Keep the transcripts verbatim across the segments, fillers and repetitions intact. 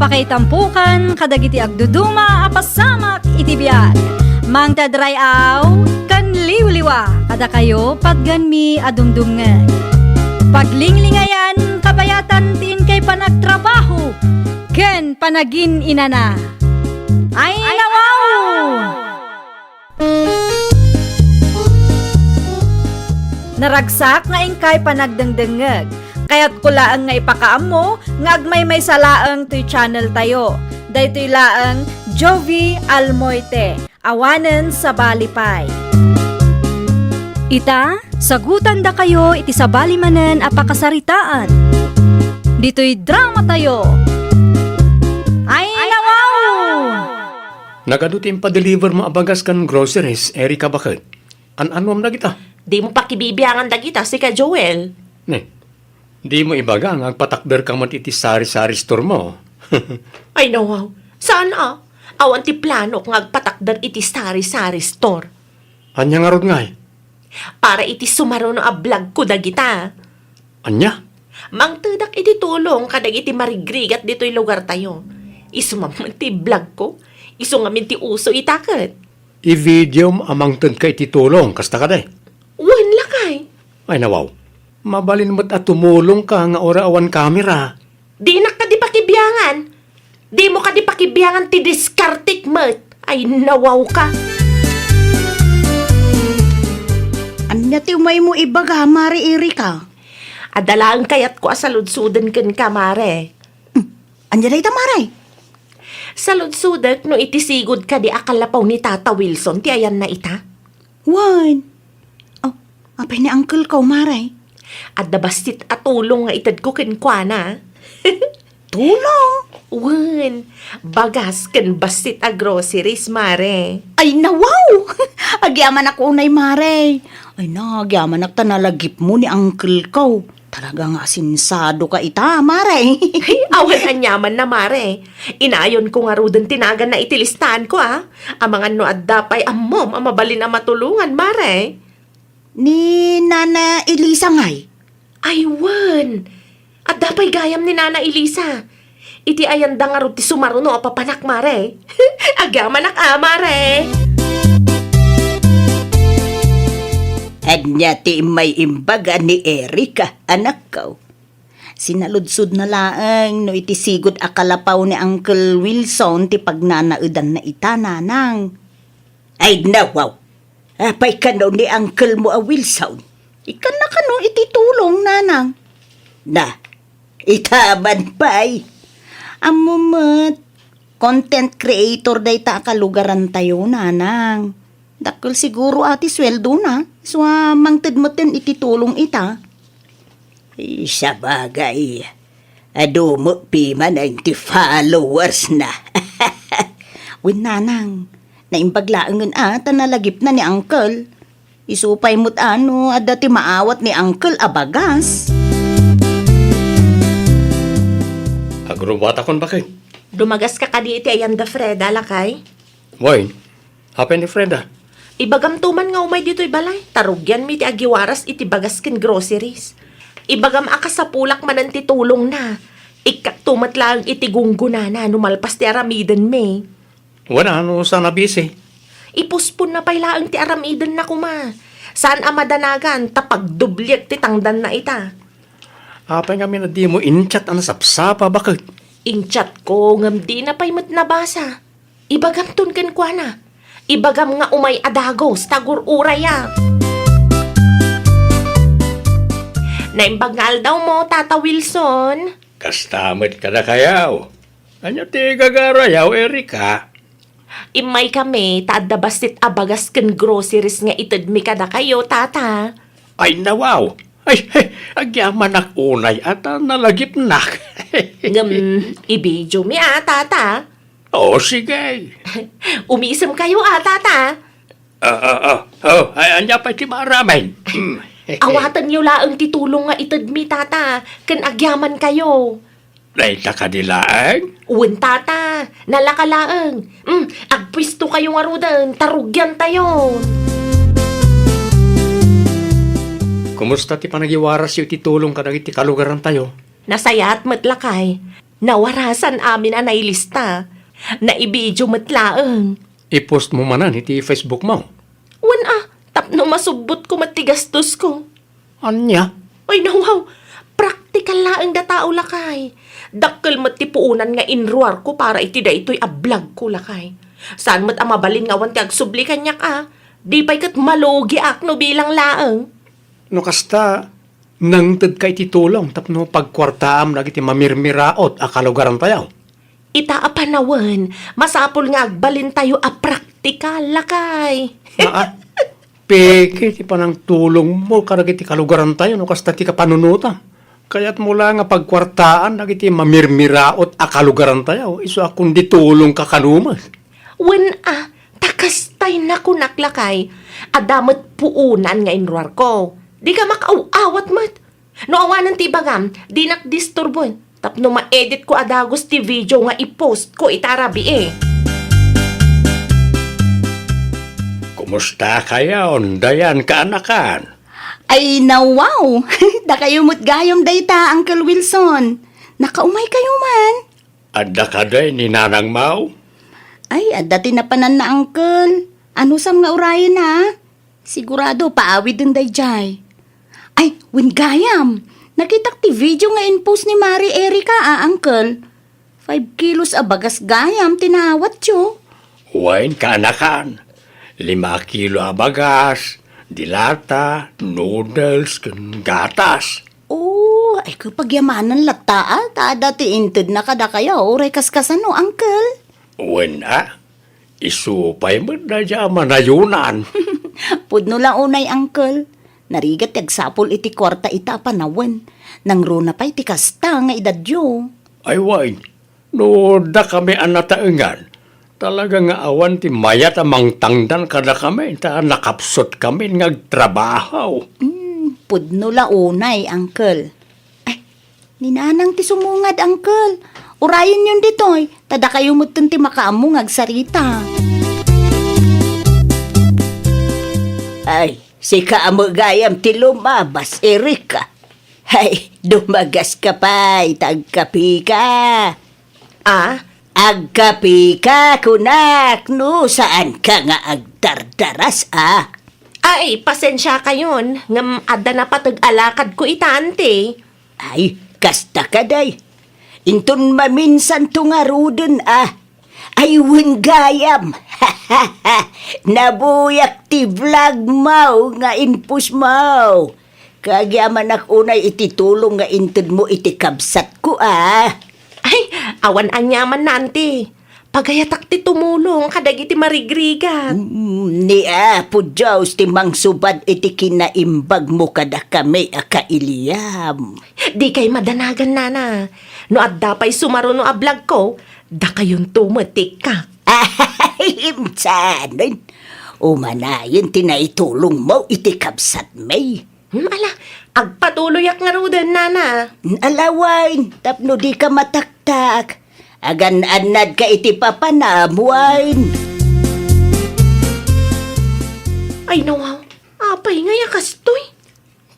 Pakaitampokan kadagiti agduduma a pasamak iti biag. Mangted ray-aw ken liwliwa kadakayo patganmi a dumdumngeg. Paglinglingayan kabayatan ti inkay panagtrabaho ken panagin-inana. Ay, nawaw! Naragsak nga inkay panagdengdengngeg. Kayatko laeng nga ipakaammo nga agmaymaysa laeng toy channel tayo. Daytoy laeng Jovie Almoite, awanen sabali pay. Ita, sagutandakayo iti sabali manen a pakasaritaan. Ditoy drama tayo. Ay, nawaw! Nagadu ti impadeliver mo a bagas ken groceries, Erica, baket? An-anuam dagita? Dimo pakibibiangan dagita, sika, Joel. Ne, dimo ibaga nga agpatakderka met iti sari-sari store mo. Ay, nawaw. Saan a? Awan ti planok nga agpatakder iti sari-sari store. Ania ngarud ngay? Para iti sumaruno a vlog ko dagita. Ania? Mangtedak iti tulong kadagiti marigrigat ditoy lugartayo. Isu man ti vlog ko. Isu ngamin ti uso ita ket. I-video mo a mangtedka iti tulong, kasta kadi? Wen, lakay. Ay, nawaw. Mabalin met a tumulongka nga uray awan kamera. Dinak kadi pakibiangan. Dimo kadi pakibiangan ti diskartek met. Ay, nawawka. Ania ti umaymo ibaga, Mare Erika? Adda laeng kayatko a saludsoden kenka, Mare. Hmm, ania dayta, Mare? Saludsodek no iti sigud kadi a kalapaw ni Tata Wilson ti ayanna ita? Wen. Oh, apay ni uncle ko, Mare? Adda bassit a tulong nga itedko kenkuana. Tulong? Wen, bagas ken bassit a groceries, Mare. Ay, nawaw! Agyamanak unay, Mare. Ay, nagyamanak ta nalagipmo ni uncle ko. Talaga nga asensadoka ita, Mare. Ay, awan aniamanna, Mare. Inayonko ngaruden ti naganna iti listaanko, a. Amangan no adda pay ammom a mabalin a matulongan, Mare. Ni Nana Elisa ngay? Ay, wen. Adda pay gayam ni Nana Elisa. Iti ayanda ngarud ti sumaruno a papanak, Mare. Agyamanak a, Mare. Ania ti immay imbaga ni Erika, anakko? Sinaludsodna laeng no iti sigud a kalapaw ni Uncle Wilson ti pagnanaedanna ita, nanang. Ay, nawaw! Apay kano ni uncle mo a Wilson? Ikkanna kano iti tulong, nanang? Na, ita man pay. Ammo met, content creator dayta a kalugarantayo, nanang. Dakkel siguro a ti sueldona, isu a mangted metten iti tulong ita. Ay, sabagay, adu met pimanen ti followers na. Wen, nanang, naimbag laengen a ta nalagipna ni uncle. Isu pay met a no adda ti maawat ni uncle a bagas. Agrubatakon, baket. Dumagaska kadi iti ayanda Freda, lakay? Wen, apay ni Freda? Ibagamto man nga umay ditoy balay, ta rugianmi ti agiwaras iti bagas ken groceries. Ibagam a kasapulak manen ti tulongna. Ikkakto met laeng iti gunggonana no malpas ti aramidenmi. Wen, no saan a busy? Iposponna pay laeng ti aramidenna koma. Saan a madanagan ta pagdobliek ti tangdanna ita. Apay ngamin a dimo in-chat a nasapsapa, baket? In-chatko ngem dina pay met nabasa. Ibagamton kenkuana. Ibagam nga umay a dagus ta agur-uraya. Naimbag nga aldawmo, Tata Wilson. Kasta met kadakayo. Ania ti gagarayo, Erika? Immaykami ta adda bassit a bagas ken groceries nga itedmi kadakayo, Tata. Ay, nawaw! Ay, agyamanak unay a ta nalagipnak. Ngem, i-video mi a, Tata. O, sige. Umisemkayo a, Tata. Ah, ah, ah. Oh, ay, ania pay ti maaramid? Awatenyo laeng ti tulong nga itedmi, Tata, ken agyamankayo. Dayta kadi laeng? Wen, Tata. Nalaka laeng. Mm, agpuestokayo ngaruden, ta rugiantayo. Kumusta ti panagiwarasyo iti tulong kadagiti kalugarantayo? Nasayaat met, lakay. Nawarasan amin a nailista. Naibidio met laeng. I-post mo manen iti Facebook mo. Wen a, tapno masubbot ko met ti gastosko. Ania? Ay, nawaw! Praktikal laeng da tao, lakay. Dakkel met ti puonan nga inruarko para iti daytoy a vlogko, lakay. Saan met a mabalin nga awan ti agsubli kaniak a. Di pay ket malugiak no bilang laeng. No kasta, nangtedka iti tulong tapno pagkuartaam dagiti mamirmiraot a kalugarantayo. Ita a panawen, masapul nga agbalintayo a praktikal, lakay. Aa, peke ti panangtulongmo kadagiti kalugarantayo no kasta ti kapanunotam. Kayatmo la nga pagkuartaan dagiti mamirmiraot a kalugarantayo, isu a kundi tulongka kano met. Wen a, ta kastay nakunak, lakay, adda met puonan nga inruarko. Dika makaaw-awat met. No awanen ti ibagam, dinak disturboen. Tapno ma-editko a dagus ti video nga i-postko ita a rabii. Kumustakayon, Dayan, kaanakan? Ay, nawaw! Dakayo met gayam dayta, Uncle Wilson. Nakaumaykayo man? Adda kadi ni nanangmo? Ay, adda ti napananna, Uncle. Anusam nga urayen, ha? Sigurado, paawiden daydiay. Ay, wen gayam! Nakitak ti video nga in-post ni Mari Erica, a, Uncle. Five kilos a bagas gayam ti naawatyo. Wen, kaanakan. Lima kilo a bagas, dilata, noodles, ken gatas. Oh, ay, pagyamanan latta, a, ta adda ti intedna kadakayo, uray kaskasano, Uncle? Wen, a. Isu pay met daydiay a manayunan. Pudno la unay, Uncle. Narigat ti agsapul iti kuarta ita a panawen. Nangruna pay ti kasta nga edadyo. Ay, wen, no dakami a nataengan, talaga nga awan ti mayat a mangtangdan kadakami ta nakapsutkami nga agtrabaho. Hmm, pudno la unay, Uncle. Ay, ni Nanang ti sumungad, Uncle. Urayenyon ditoy, ta dakayo metten ti makaammo nga agsarita. Ay, sika a met gayam ti lumabas, Erika. Ay, dumagaska pay, ta agkapika. Ah? Agkapika, kunak, no saanka nga agdardaras, a? Ay, pasensiakayon, ngem adda napateg a lakadko ita, anti. Ay, kasta kadi. Inton maminsanto ngaruden, a. Ay, wen gayam. Nabuyak ti vlogmo nga in-postmo. Kagyamanak unay iti tulong nga intedmo iti kabsatko, a. Ay, awan aniaman, anti. Pagayatak ti tumulong kadagiti marigrigat. Mm, ni Apo Dios ti mangsubad iti kinaimbagmo kadakami a kailiam. Dikay madanagan, Nana. No adda pay sumaruno a vlogko, dakayonto met ti ikkak. Ay, insanen. Umanayon ti naitulongmo iti kabsatmi. Hmm, ala, agpatuloyak ngaruden, Nana. Ala wen, tapno dika mataktak. Agan-annadka iti papanam, wen. Ay, nawaw. Apay ngay a kastoy?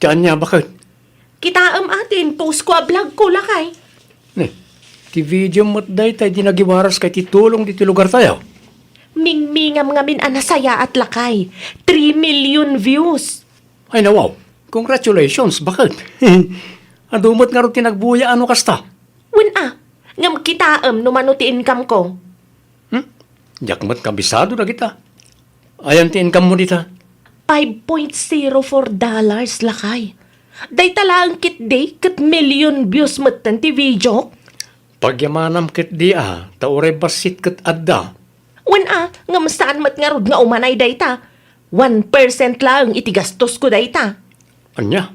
Ti ania, baket? Kitaem a ti in-postko a vlogko, lakay. Ne, ti video met dayta idi nagiwaraska iti tulong ditoy lugartayo. Mingmingam ngamin a nasayaat, lakay. Three million views. Ay, nawaw. Congratulations, baket? Adu met ngarud ti nagbuya a no kasta? Wen a, ngem kitaem no mano ti income ko. Hmm? Diak met kabisado dagita. Ayan ti income mo dita? Five point zero four dollars, lakay. Dayta laeng ketdi ket million views metten ti video. Pagyamanam ketdi a, ta uray bassit ket adda. Wen a, ngem saan met ngarud nga umanay dayta. One percent laeng iti gastosko dayta. Ania?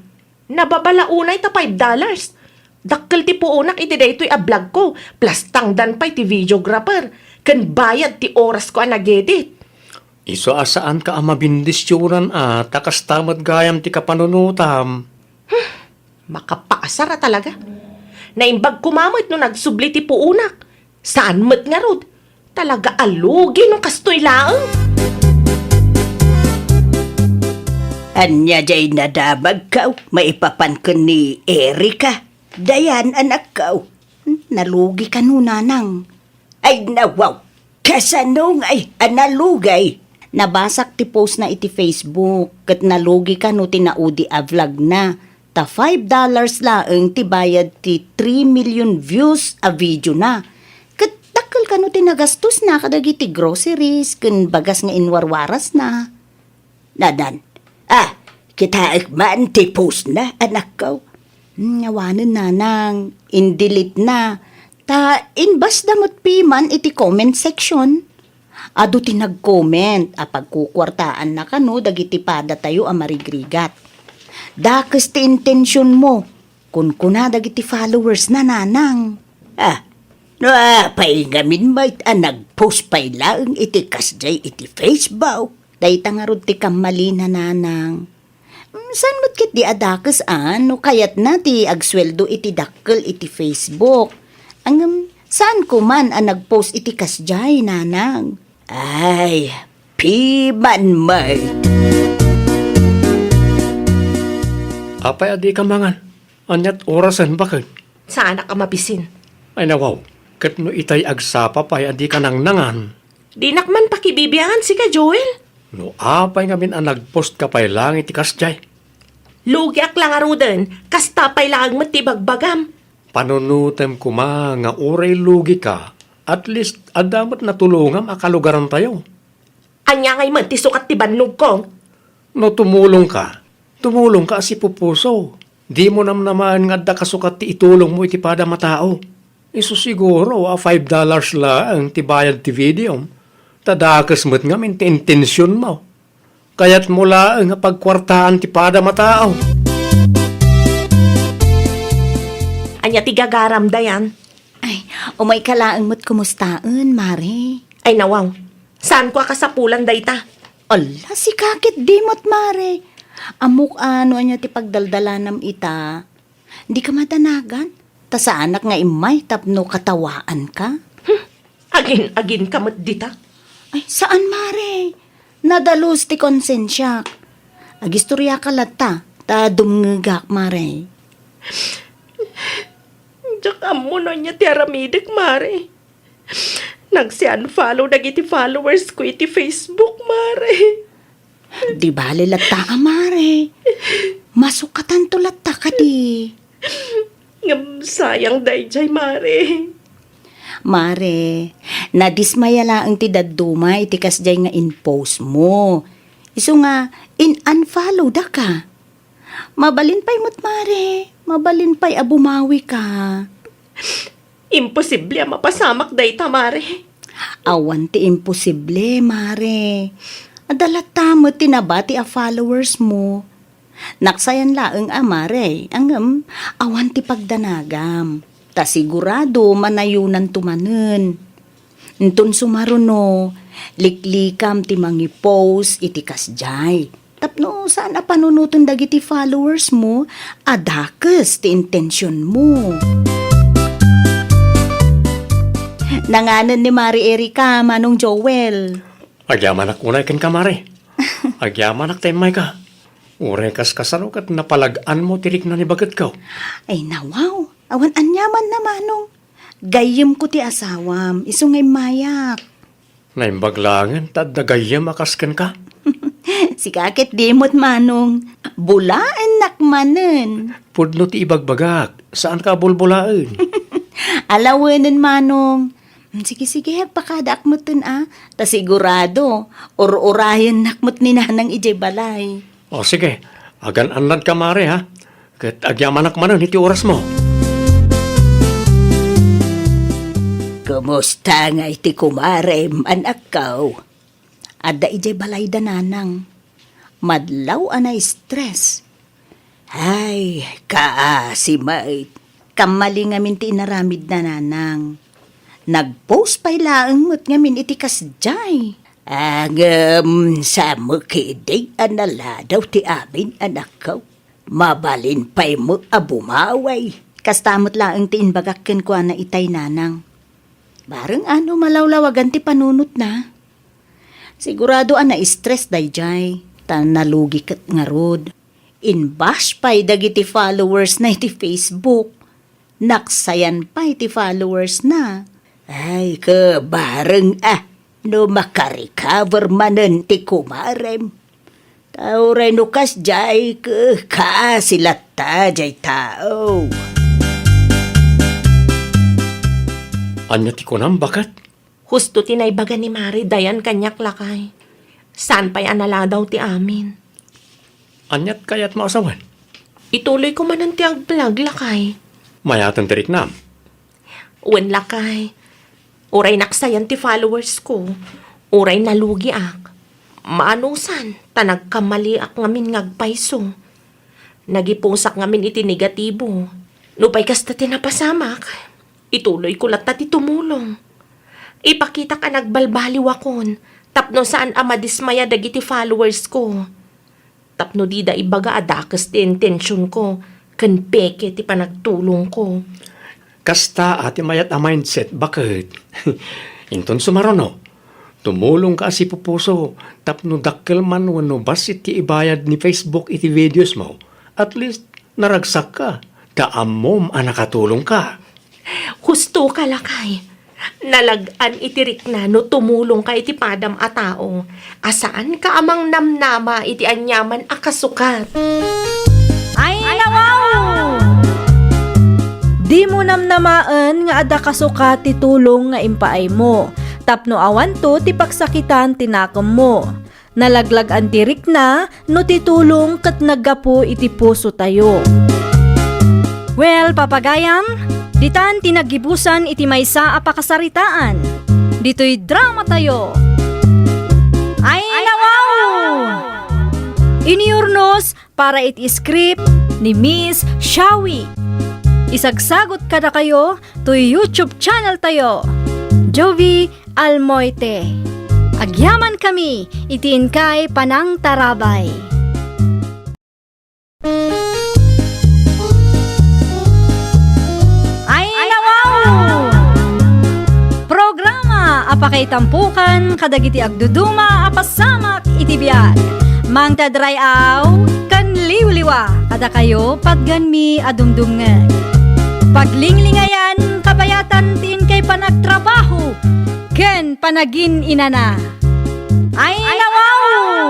Nababala unay ta five dollars. Dakkel ti puonak iti daytoy a vlogko, plus tangdan pay ti videographer, ken bayad ti orasko a nag-edit. Isu a saanka a mabindisionan a, ta kasta met gayam ti kapanunotam. Hmm, makapaasar a talaga. Naimbag koma met no nagsubli ti puonak. Saan met ngarud. Talaga a lugi no kastoy laeng. Ania diay nadamagko maipapan ken ni Erika? Dayan, anakko. Hmm? Nalugi kano, nanang? Ay, nawaw! Kasano ngay a nalugi? Nabasak ti post na iti Facebook, ket nalugi kano ti naudi a vlog na. Ta five dollars laeng ti bayad ti three million views a video na. Ket dakkel kano ti nagastos na kadagiti groceries ken bagas nga inwarwaras na. Nanan. Ah, kitaek man ti post na, anakko. Hmm, awanen, nanang, in-delete na. Ta inbasda met piman iti comment section. Adu ti nag-comment a pagkukuartaan na kano dagiti padatayo a marigrigat. Dakes ti intensiyon mo, kunkuna dagiti followers na, nanang. Ah, no apay ngamin met a nag-post pay laeng iti kasdiay iti Facebook? Dayta ngarud ti kammalina, nanang. Mm, saan met ketdi a dakes a no kayatna ti agsueldo iti dakkel iti Facebook? Ngem, saan ko man a nag-post iti kasdiay, nanang? Ay, piman met. Apay a dika mangan? Aniat orasen baket? Saanak a mabisin. Ay, nawaw, ket no itay agsapa pay a dika nangnangan. Dinak man pakibibiangan sika, Joel. No apay ngamin a nag-post ka pay laeng iti kasdiay? Lugiak la ngaruden, kasta pay laeng met ti bagbagam. Panunotem koma nga uray lugi ka, at least adda met natulongam a kalugarantayo. Ania ngay met ti sukat ti bannogko? No tumulong ka, tumulong ka a sipupuso. Dimo namnamaen nga adda kasukat ti itulongmo iti pada matao. Isu siguro a five dollars laeng ti bayad ti videom, ta dakes met ngamin ti intensionmo. Kayatmo laeng a pagkuartaan ti pada matao. Ania ti gagaram, Dayan? Ay, umay ka laeng met kumustaen, Mare. Ay, nawaw. Saanko a kasapulan dayta? Ala, sika ketdi met, Mare. Ammok a no ania ti pagdaldalanam ita. Dika madanagan? Ta saanak nga immay tapno katawaanka. Hmm, agin-aginka met dita. Ay, saan, Mare. Nadalus ti konsensiak. Agistoriaka latta, ta dumngegak, Mare. Diak ammo no ania ti aramidek, Mare. Nagsi-unfollow dagiti followers ko iti Facebook, Mare. Di bale latta a, Mare. Masukatanto latta kadi. Ngem sayang daydiay, Mare. Mare, nadismaya laeng ti dadduma iti kasdiay nga in-post mo. Isu nga, in-unfollow daka. Mabalin pay met, Mare. Mabalin pay a bumawi ka. Imposible a mapasamak dayta, Mare. Awan ti imposible, Mare. Adda latta met ti nabati a followers mo. Naksayan laeng a, Mare, ngem awan ti pagdanagam. Ta sigurado manayonanto manen. Inton sumaruno, liklikam ti mangi-post iti kasdiay. Tapno saan a panunoten dagiti followers mo a dakes ti intensiyon mo. Nanganen ni Mare Erica, Manong Joel. Agyamanak unay kenka, Mare. Agyamanak ta immayka. Uray kaskasano ket napalag-anmo ti rikna ni baketko. Ay, nawaw. Awan aniaman na, Manong. Gayyemko ti asawam, isu nga immayak. Naimbag laengen ta adda gayyem a kas kenka. Sika ketdi met, Manong. Bulaennak manen. Pudno ti ibagbagak, saanka a bulbulaen. Alawenen, Manong. Sige, sige, agpakadaak metten a. Ta sigurado, ur-urayennak met ni Nanang idiay balay. O, sige. Agan-annadka, Mare, ha? Ket agyamanak manen iti orasmo. Kumusta ngay ti kumarem, anakko? Adda idiay balayda, Nanang. Madlaw a na-stress. Ay, kaasi met. Kammali ngamin ti inaramidna, Nanang. Nag-post pay laeng met ngamin iti kasdiay. Ngem, saan met ketdi a naladaw ti amin, anakko. Mabalin pay met a bumawi. Kasta met laeng ti imbagak kenkuana itay, Nanang. Bareng a no malawlawagan ti panunotna. Sigurado a na-stress daydiay, ta nalugi ket ngarud. In-bash pay dagiti followers na iti Facebook. Naksayan pay ti followers na. Ay, kabareng a, no makarecover manen ti kumarem. Ta uray no kasdiay, ke-, kaasi latta diay tao. Ania ti kunam, baket? Husto ti naibaga ni Mare Dayan kaniak, lakay. Saan pay a naladaw ti amin. Aniat kayatmo a sawen? Ituloyko manen ti agblog, lakay. Mayaten ti riknam? Wen, lakay. Uray naksayan ti followers ko, uray nalugiak. Maanusan, ta nagkamaliak ngamin nga agpayso. Nagipusak ngamin iti negatibo. Nupay kasta ti napasamak, ituloyko latta ti tumulong. Ipakitak a nagbalbaliwakon tapno saan a madismaya dagiti followers ko. Tapno dida ibaga a dakes ti intensionko ken peke ti panagtulongko. Kasta a ti mayat a mindset, baket. Inton sumaruno, tumulongka a sipupuso tapno dakkel man wenno bassit ti ibayad ni Facebook iti videos mo, at least naragsakka ta ammom a nakatulongka. Hustoka, lakay. Nalag-an iti rikna no tumulongka iti padam a tao a saanka a mangnamnama iti aniaman a kasukat. Ay, nawaw! Dimo namnamaen nga adda kasukat ti tulong nga impaaymo tapno awanto ti pagsakitan ti nakemmo. Nalaglag-an ti rikna no ti tulong ket naggapu iti pusotayo. Well, papagayam, ditan ti naggibusan iti maysa a pakasaritaan. Ditoy dramatayo. Ay, nawaw! Inurnos para iti script ni Miss Shawi. Isagsagot kadakayo toy YouTube channel tayo, Jovie Almoite. Agyamankami iti inkay panangtarabay. Ay, nawaw! Programa a pakaitampokan kadagiti agduduma a pasamak iti biag. Mangted ray-aw ken liwliwa kadakayo patgenmi a dumdumngeg. Paglinglingayan, kabayatan ti inkay panagtrabaho ken panagin-inana. Ay, nawaw!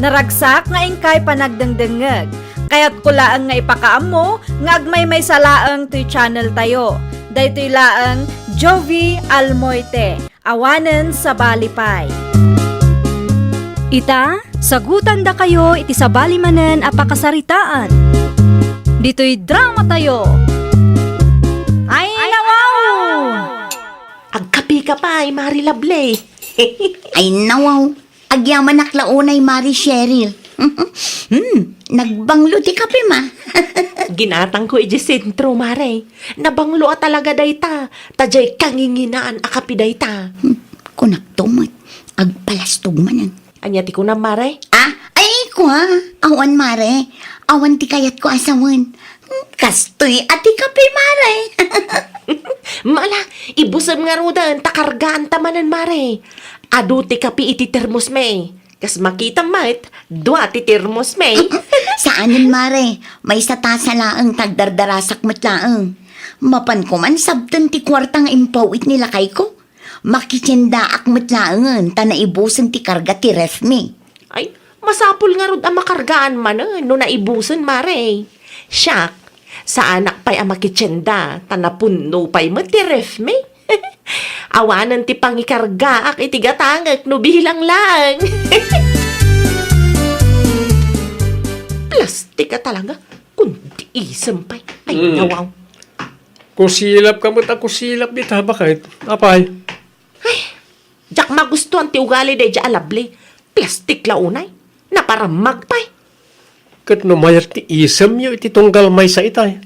Naragsak nga inkay panagdengdengngeg. Kayatko laeng nga ipakaammo nga agmaymaysa laeng toy channel tayo. Daytoy laeng Jovie Almoite, awanen sabali pay. Ita, sagutandakayo iti sabali manen a pakasaritaan. Ditoy dramatayo. Ay, nawaw! Agkapika pay, Mari Lovely. Ay, nawaw. Agyamanak la unay, Mari Cheryl. Hmm, nagbanglo ti kapem a. Ginatangko idiay sentro, Mare. Nabanglo a talaga dayta. Ta diay kanginginaan a kape dayta. Hmm, kunakto met. Agpalastog manen. Ania ti kunam, Mare? Ah, ay, kua. Awan, Mare. Awan ti kayatko a sawen. Hmm, kastoy a ti kape, Mare. Mala, ibusem ngaruden ta kargaanta manen, Mare. Adu ti kape iti termosmi. Kas makitam met, dua ti termosmi. Saanen, Mare. Maysa tasa laeng ta agdardarasak met laeng. Mapanko man sabten ti kuarta nga impaw-it ni lakayko. Makitiendaak met laengen ta naibusen ti karga ti refmi. Ay, masapul ngarud a makargaan manen no naibusen, Mare. Siak, saanak pay a makitienda ta napunno pay met ti refmi. Awanen ti pangikargaak iti gatangek no bilang laeng. Plastik a talaga. Kundi isem pay. Ay, mm, nawaw. Kusilapka met a kusilap dita, baket. Apay? Ay, diak magustuan ti ugali daydiay a Lovely. Plastik la unay. Naparammag pay. Ket no mayat ti isemyo iti tunggal maysa itay,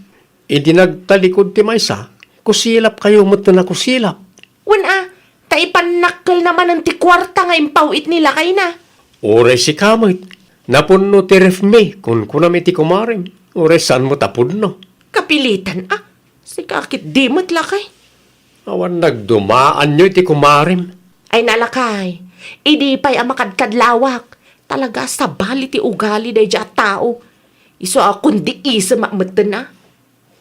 idi nagtalikod ti maysa, kusilapkayo met ti nakusilap. Wen a, ta ipannakkelna manen ti kuarta nga impaw-it ni lakayna. Uray sika met, napunno ti refmi, kunkunam iti kumarem, uray saanmo ta punno. Kapilitan a, sika ketdi met lakay. Awan nagdumaanyo iti kumarem. Ay nalakay, idi pay a makadkadlawak, talaga a sabali ti ugali daydiay a tao. Isu a kundi isem a metten a.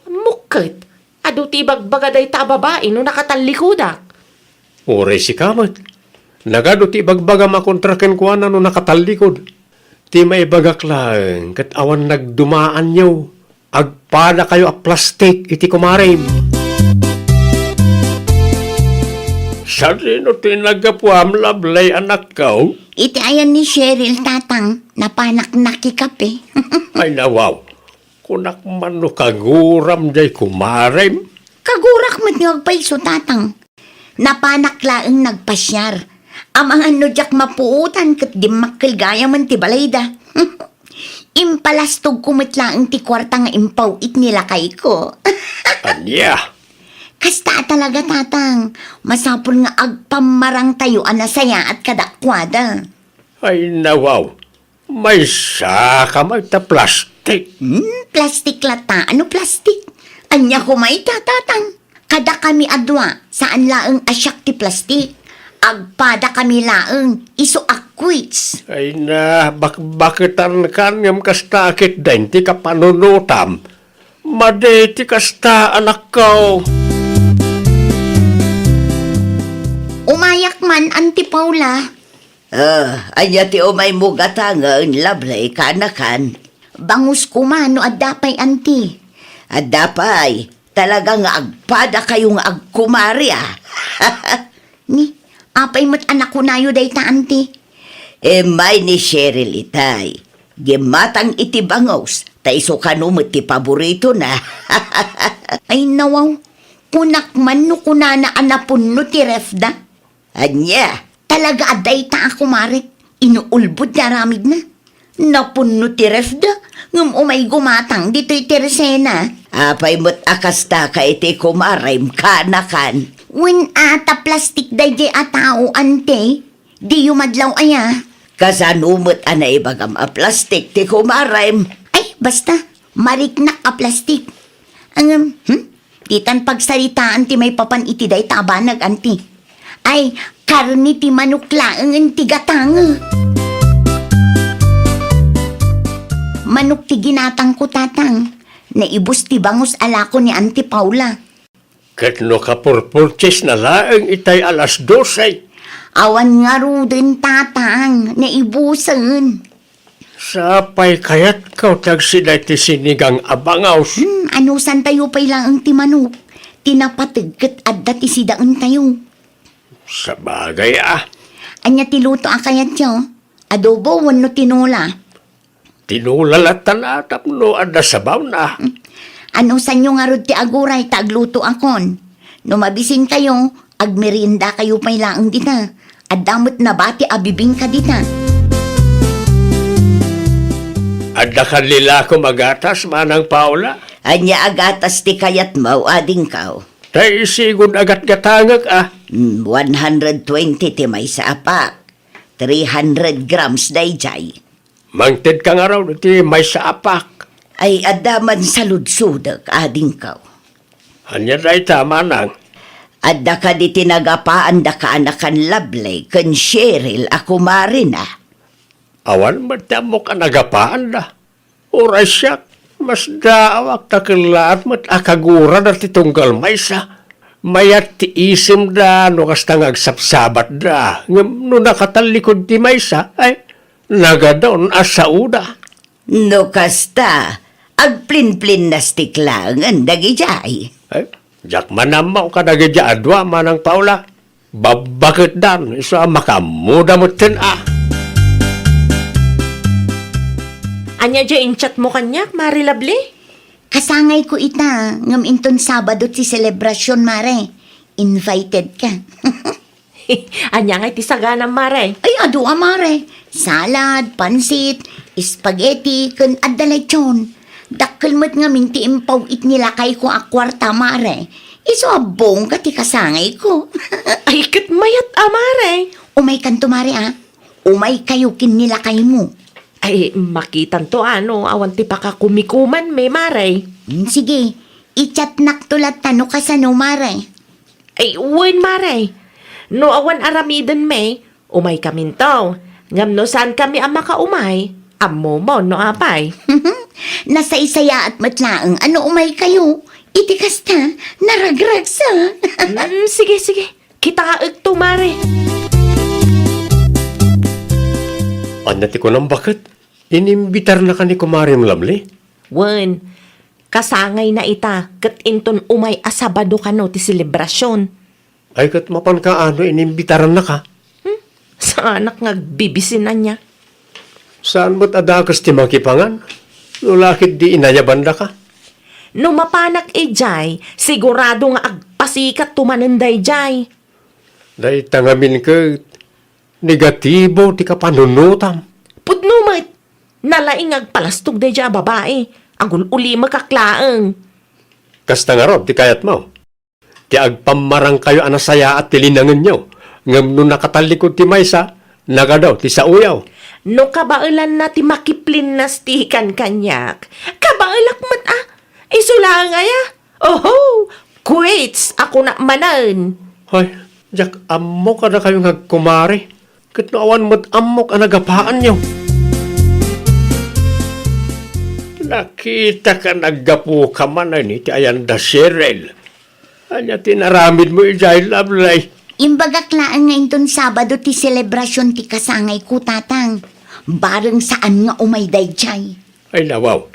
Mukket, adu ti ibagbaga dayta a babai no nakatallikudek. Uray sika met. Nagadu ti ibagbagam a kontra kenkuana no nakatallikud. Ti maibagak laeng ket awan nagdumaanyo. Agpadakayo a plastik iti kumarem. Sadino ti naggapuam, Lovely, anakko? Iti ayan ni Cheryl, tatang, napanak nakikape. Ay, nawaw. Kunak man no kaguram jay kumarem? Kagurak met nga agpayso, tatang. Napanak laeng nagpasiar. Amangan no diak mapuotan ket dimmakkel gayamen ti balayda. Impalastogko met laeng ti kuarta nga impaw-it ni lakayko. Ania? Kasta a talaga, tatang. Masapul nga agpammarangtayo a nasayaat kadakuada. Ay, nawaw. Maysa ka met ta plastik. Hmm, plastik latta. Ano plastik? Ania koma ita, tatang? Kadakami a dua, saan laeng a siak ti plastik. Agpadakami laeng, isu a quits. Ay na, bakbaketankan ngem kasta a ketdin ti kapanunotam. Madi ti kasta, anakko. Umayak man, Auntie Paula. Ah, ania ti umaymo gatangen, Lovely, kaanakan? Bangus koma no adda pay, Auntie. Adda pay, talaga nga agpadakayo nga agkumari, a. Ni, apay met a nakunayo dayta, Auntie? Immay ni Cheryl itay. Gimmatang iti bangus, ta isu kano met ti paboritona. Ay, nawaw. Kunak man no kunana a napunno ti refda. Ania? Talaga a dayta a kumarek, inuulbod ti aramidna. Napunno ti refda, ngem umay gumatang ditoy ti resena. Apay met a kasta ka iti kumarem, kaanakan? Wen a ta plastik daydiay a tao, Auntie. Diyo madlaw aya? Kasano met a naibagam a plastik ti kumarem? Ay, basta, mariknak a plastik. Ngem, hmm? Ditan pagsaritaan ti maipapan iti dayta a banag, Auntie. Ay, karne ti manok laengen ti gatang. Manok ti ginatangko, tatang. Naibus ti bangus a lako ni Auntie Paula. Ket no kapurpurchesna laeng itay alas dose? Awan ngaruden, tatang, naibusen. Sapay kayatko ti agsida iti sinigang a bangus. Hmm, anusantayo pay laeng ti manok. Ti napateg ket adda ti sidaentayo. Sabagay, a. Ania ti luto a kayatyo? Adobo wenno tinola? Tinola latta a tapno adda sabawna. Hmm. Anusanyo ngarud ti aguray ta aglutoakon? No mabisinkayo, agmeriendakayo pay laeng dita. Adda met nabati a bibingka dita. Adda kan lilakom a gatas, Manang Paula? Ania a gatas ti kayatmo, adingko? Tay isigon a gatgatangek, a. Mm, one hundred twenty ti maysa a pack. Three hundred grams daydiay. Mangtedka ngarud iti maysa a pack. Ay, adda man saludsodek, adingko. Ania dayta, manang? Adda kadi ti nagapaanda kaanakan, Lovely ken Cheryl a kumarina? Awan met ti ammok a nagapaanda. Uray siak, masdaawak ta kellaat met a kagurada ti tunggal maysa. Mayat ti isemda no kasta nga agsabsabatda, ngem no nakatallikud ti maysa, ay, nagadun a saoda. No kasta, agplinplinnas ti klaengen dagidiay. Ay, diak man ammo kadagidi a dua, Manang Paula. Babbaketdan, isu a makaammoda metten a. Ania diay in-chatmo kaniak, Mare Lovely? Kasangayko ita, ngem inton Sabado ti selebrasion, Mare. Invited ka. Ania ngay ti saganam, Mare? Ay, adu a, Mare. Salad, pansit, spaghetti, ken adda lechon. Dakkel met ngamin ti impaw-it ni lakayko a kuarta, Mare. Isu a bongga ti kasangayko. Ay, ket mayat a, Mare. Umaykanto, Mare, a. Umaykayo ken ni lakaymo. Ay, makitanto, a, no awan ti pakakumikumanmi, Mare. Hmm, sige. I-chatnakto latta no kasano, Mare. Ay, wen, Mare. No awan aramidenmi, umaykaminto. Ngem no saankami a makaumay, ammomon no apay. Nasaysayaat met laeng a no umaykayo. Iti kasta, naragragsa. Mm, sige, sige. Kitaekto, Mare. Ania ti kunam, baket? Inimbitarnaka ni Kumarem Lovely? Wen, kasangayna ita ket inton umay a Sabado kano ti selebrasion. Ay, ket mapanka a no inimbitarannaka? Hmm? Saanak nga agbibisinan niya. Saan met a dakes ti makipangan? No la ket di inayabandaka. No mapanak idiay, sigurado nga agpasikatto manen daydiay. Dayta ngamin ket negatibo ti kapanunotam. Pudno met, nalaing nga agpalastog daydiay a babai. Agul-ulimekak laeng. Kasta ngarud ti kayatmo? Ti agpammarangkayo a nasayaat ti linangenyo, ngem no nakatallikud ti maysa, nagadu ti saoyo. No kabaelanna ti makiplinnastikan kaniak, kabaelak met a. Isu laeng aya? Oho! Quits a kunak manen. Hoy, diak ammo kadakayo nga agkumare. Ket no awan met ammok a nagapaanyo. Nakitak a naggapuka manen iti ayan da Cheryl. Ania ti inaramidmo idiay, Lovely? Imbagak laeng nga inton Sabado ti selebrasion ti kasangayko, Tatang. Bareng saan nga umay daydiay. Ay, nawaw.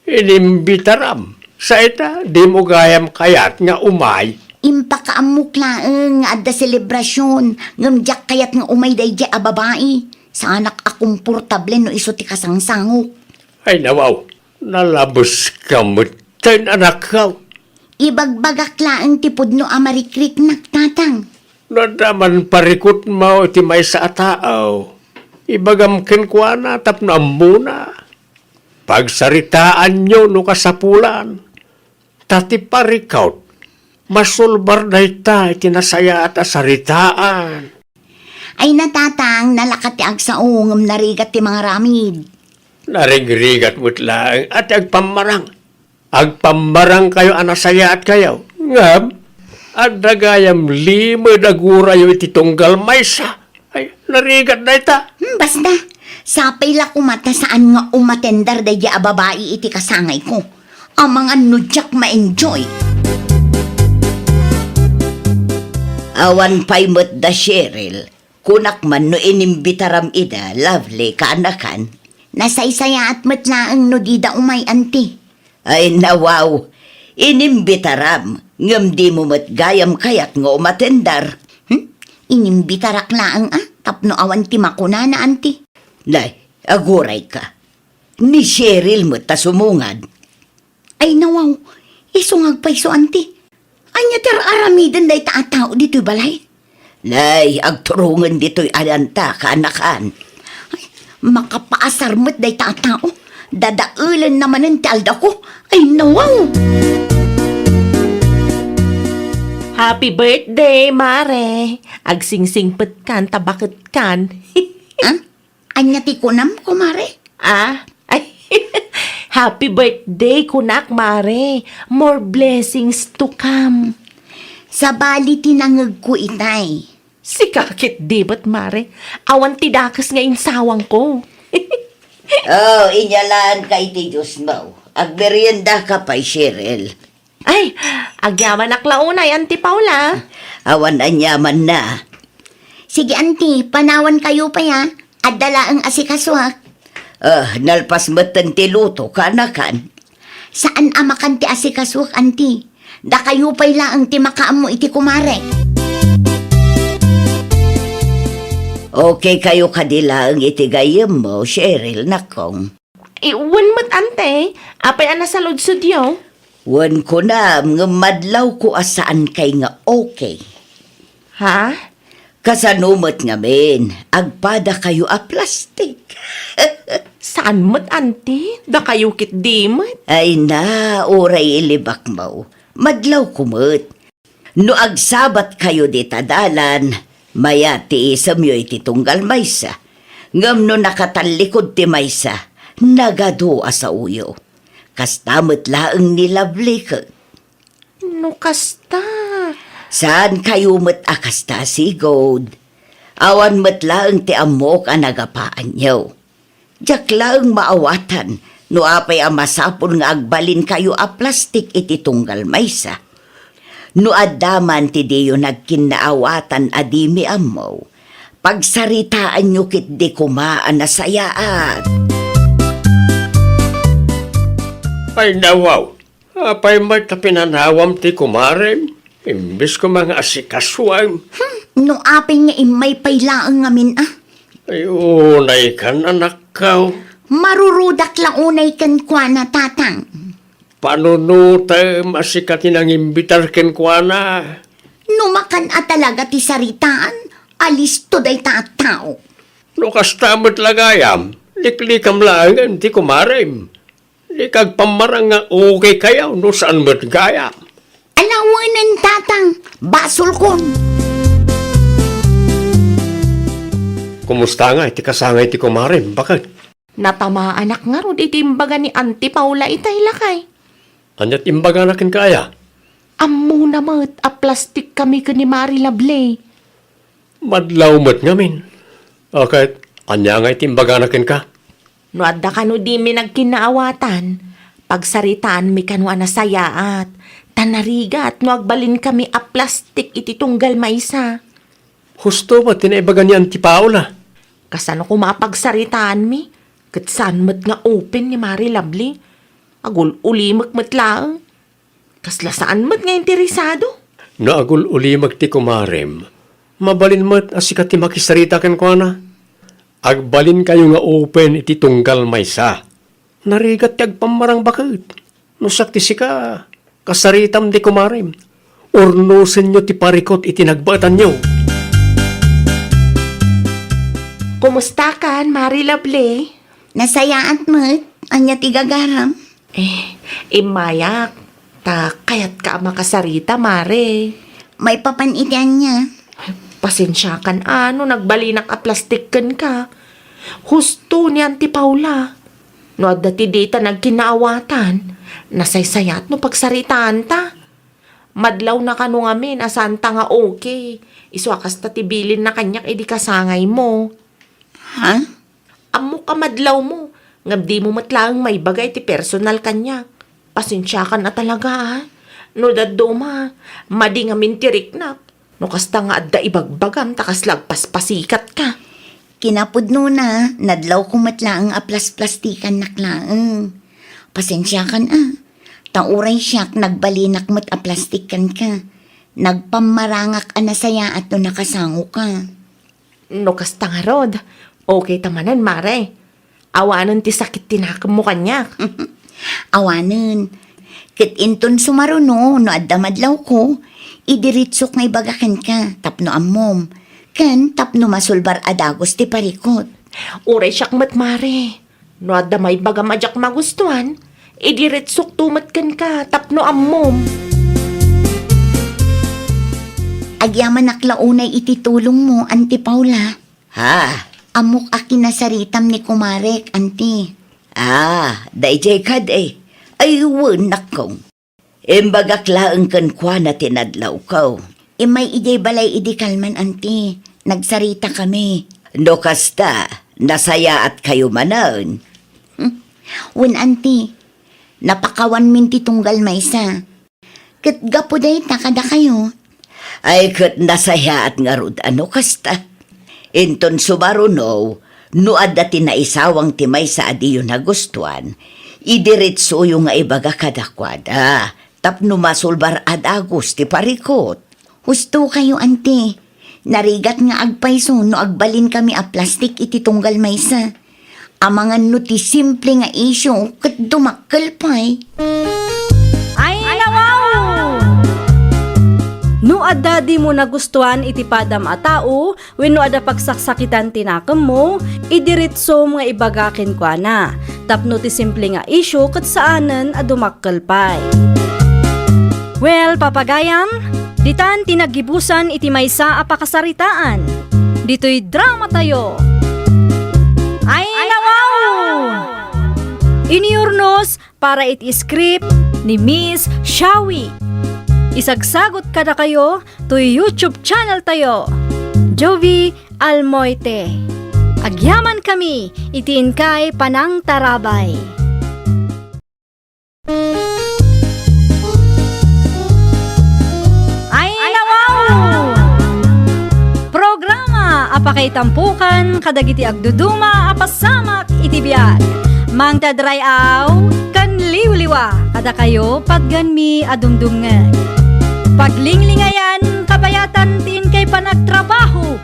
Inimbitaram. Sa ita, dimo gayam kayat nga umay. Impakaammok laeng nga adda selebrasion, ngem diak kayat nga umay daydiay a babai. Saanak a komportable no isu ti kasangsangok. Ay, nawaw. Nalabeska met, anakko. Ibagbagak laeng ti pudno a marikriknak, Tatang. No adda man parikutmo iti maysa a tao, ibagam kenkuana tapno ammona. Pagsaritaanyo no kasapulan. Ta ti parikut, masulbar dayta iti nasayaat a saritaan. Ay, Tatang, nalaka ti agsao ngem narigat ti mangaramid. Narigrigat met laeng a ti agpammarang. Agpammarangkayo a nasayaatkayo. Ngem, adda gayam limed a gurayo iti tunggal maysa. Ay, narigat dayta. Hmm, basta. Sapay la koma ta saan nga umatender daydiay a babai iti kasangayko. Amangan no diak ma-enjoy. Awan pay met da Cheryl. Kunak man no inimbitaram ida, Lovely, kaanakan. Nasaysayaat met laeng no dida umay, Auntie. Ay, nawaw. Inimbitaram, ngem dimo met gayam kayat nga umatender. Hmm? Inimbitarak laeng a, tapno awan ti makunana, Auntie. Nay, agurayka. Ni Cheryl met ta sumungad. Ay, nawaw. Isu nga agpayso, Auntie. Ania ti ar-aramiden dayta a tao ditoy balay? Nay, agturongen ditoy ayanta, kaanakan. Ay, makapaasar met dayta a tao. Dadaelenna manen ti aldawko. Ay, nawaw! Happy birthday, Mare! Agsingsingpetkan ta baketkan. Ah? Ania ti kunam, kumare? Ah? Ay, happy birthday, kunak, Mare. More blessings to come. Sabali ti nangegko itay. Sika ket di met, Mare. Awan ti dakes nga insawangko. Oh, inyalaanka iti Diosmo. Agmeriendaka pay, Cheryl. Ay, agyamanak la unay, Auntie Paula. Awan aniamanna. Sige, Auntie, panawankayo pay, a. Adda laeng asikasuak. Ah, nalpas metten ti luto, kaanakan. Saan a makan ti asikasuak, Auntie. Dakayo pay laeng ti makaammo iti kumare. Okay kayo kadi laeng iti gayyemmo, Cheryl, nakong. I, wen met, Auntie, apay a nasaludsodyo? Wen kunam, ngem madlawko a saankay nga okay. Ha? Kasano met ngamin, agpadakayo a plastik? Saan met, Auntie? Dakayo ket di met. Ay na, uray ilibakmo. Madlawko met. No agsabatkayo dita dalan, mayat ti isemyo iti tunggal maysa. Ngem no nakatallikud ti maysa, nagadu a saoyo. Kasta met laeng ni Lovely ket. No kasta. Saankayo met a kasta, sigud. Awan met laeng ti ammok a nagapaanyo. Diak laeng maawatan No apay a masapul nga agbalinkayo a plastik iti tunggal maysa? No adda man ti diyo nagkinnaawatan a dimi ammo, pagsaritaanyo ketdi koma a nasayaat. Ay, nawaw! Apay met ta pinanawam ti kumarem? Imbes koma nga asikasuem. Hmm, no apay nga immay pay laeng ngamin, a? Ay, unaykan, anakko. Marurudak la unay kenkuana, tatang. Panunotem a sika ti nangimbitar kenkuana. No makan a talaga ti saritaan, alisto dayta a tao. No kasta met la gayam, liklikam laengen ti kumarem. Dika agpammarang nga okay kayo no saan met gayam. Ala wen, tatang, basolkon. Kumusta nga iti kasangay ti kumarem, baket? Natamaanak ngarud iti imbaga ni Auntie Paula itay, lakay. Ania ti imbagana kenka aya? Ammona met a plastikkami ken ni Mari Lovely. Madlaw met ngamin. A ket, ania nga iti imbagana kenka? No adda kano dimi nagkinnaawatan, pagsaritaanmi kano a nasayaat, ta narigat no agbalinkami a plastik iti tunggal maysa. Husto met ti naibaga ni Auntie Paula. Kasano koma a pagsaritaanmi? Ket saan met nga open ni Mari Lovely. Agul-ulimek met laeng. Kasla saan met nga interesado. No agul-ulimek ti kumarem, mabalin met a sika ti makisarita kenkuana. Agbalinkayo nga open iti tunggal maysa. Narigat ti agpammarang baket. No siak ti sika, kasaritam di kumarem. Urnosenyo ti parikut iti nagbaetanyo. Kumustakan, Mari Lovely? Nasayaat met. Ania ti gagaram? Eh, immayak. Ta kayatka a makasarita, Mare. Maipapan iti ania? Pasensiakan a no nagbalinak a plastik kenka. Husto ni Auntie Paula. No adda ti dita nagkinnaawatan, nasaysayat no pagsaritaanta. Madlawna kano ngamin a saanta nga okay. Isu a kasta ti bilinna kaniak idi kasangaymo. Ha? Ammok a madlawmo, ngem dimo met laeng maibaga iti personal kaniak. Pasensiakan a talaga, a. No dadduma, madi ngamin ti riknak. No kasta nga adda ibagbagam ta kasla agpaspasikka. Kinapudnona, nadlawko met laeng a plasplastikannak laeng. Pasensiakan, a. Ta uray siak nagbalinak met a plastik kenka. Nagpammarangak a nasayaat no nakasangoka. No kasta ngarud, okay ta manen, Mare. Awanen ti sakit ti nakemmo kaniak. Awanen. Ket inton sumaruno no adda madlawko, idiretsok nga ibaga kenka tapno ammom, ken tapno masulbar a dagus ti parikut. Uray siak met, Mare. No adda maibagam a diak magustuan, idiretsokto met kenka tapno ammom. Agyamanak la unay iti tulongmo, Auntie Paula. Ha? Ammok a kinasaritam ni kumarek, Auntie. Ah, daydiay kadi. Ay, wen, nakkong. Imbagak laeng kenkuana ti nadlawko. Immay idiay balay idi kalman, Auntie. Nagsaritakami. No kasta, nasayaatkayo manen? Hmm. Wen, Auntie. Napakawanmin ti tunggal maysa. Ket gapu dayta kadakayo. Ay, ket nasayaat ngarud a no kasta. Inton sumaruno, no adda ti naisawang ti maysa a diyo nagustuan, idiretsoyo nga ibaga kadakuada, tapno masulbar a dagus ti parikut. Husto kayo, Auntie. Narigat nga agpayso no agbalinkami a plastik iti tunggal maysa. Amangan no ti simple nga isyu ket dumakkel pay. Ay, nawaw! No adda dimo nagustuan iti padam a tao, wenno adda pagsaksakitan ti nakemmo, idiretsom nga ibaga kenkuana, tapno ti simple nga isyu ket saanen a dumakkel pay. Well, papagayam, ditan ti naggibusan iti maysa a pakasaritaan. Ditoy dramatayo. Ay, nawaw! Iniurnos para iti script ni Miss Shawi. Isagsagut kadakayo toy YouTube channel tayo, Jovi Almoite. Agyamankami iti inkay panangtarabay. Itampukan kadagiti agduduma a pasamak iti biag. Mangted ray-aw ken liwliwa kadakayo patgenmi a dumdumngeg. Paglinglingayan, kabayatan ti inkay panagtrabaho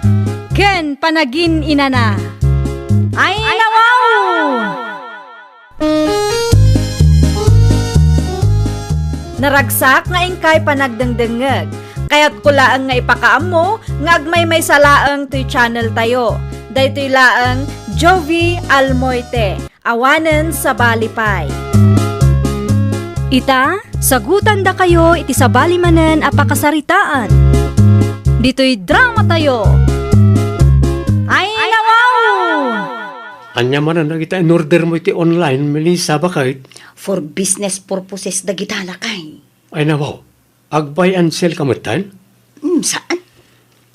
ken panagin-inana. Ay, nawaw! Naragsak nga inkay panagdengdengngeg. Kayatko laeng nga ipakaammo nga agmaymaysa laeng toy channel tayo. Daytoy laeng Jovie Almoite, awanen sabali pay. Ita, sagutandakayo iti sabali manen a pakasaritaan. Ditoy drama tayo. Ay, nawaw! Ania manen dagita in-order mo iti online, Melissa, baket? For business purposes dagita, lakay. Ay, nawaw. Ag-buy and sell ka metten? Hmm, saan?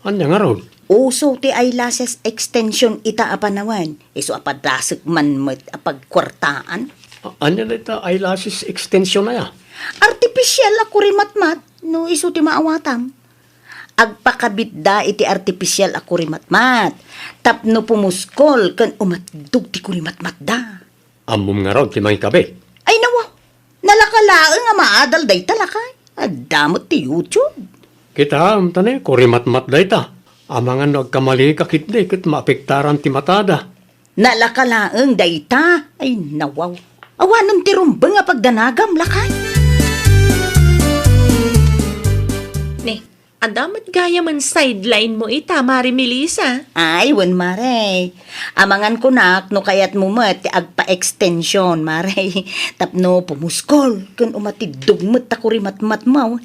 Ania ngarud? Uso ti eyelashes extension ita a panawen. Isu a padasek man met a pagkuartaan. A-, ania dayta eyelashes extension aya? Artificial a kurimatmat, no isu ti maawatam. Agpakabitda iti artificial a kurimatmat tapno pumuskol ken umatiddog ti kurimatmatda. Ammom ngarud ti mangikabit? Ay, nawa. Nalaka laeng a maadal dayta, lakay. Adda met ti YouTube. Kitaem ta ne, kurimatmat dayta. Amangan no agkamalika ketdi ket maapektaran ti matada. Nalaka laeng dayta. Ay, nawaw. Awanen ti rumbeng a pagdanagam, lakay. Ne, adda met gayamen sideline mo ita, Mare Melissa. Ay, wen, Mare. Amangan kunak no kayatmo met ti agpa-extension, Mare. Tapno pumuskol, ken umatiddog met ta kurimatmatmo.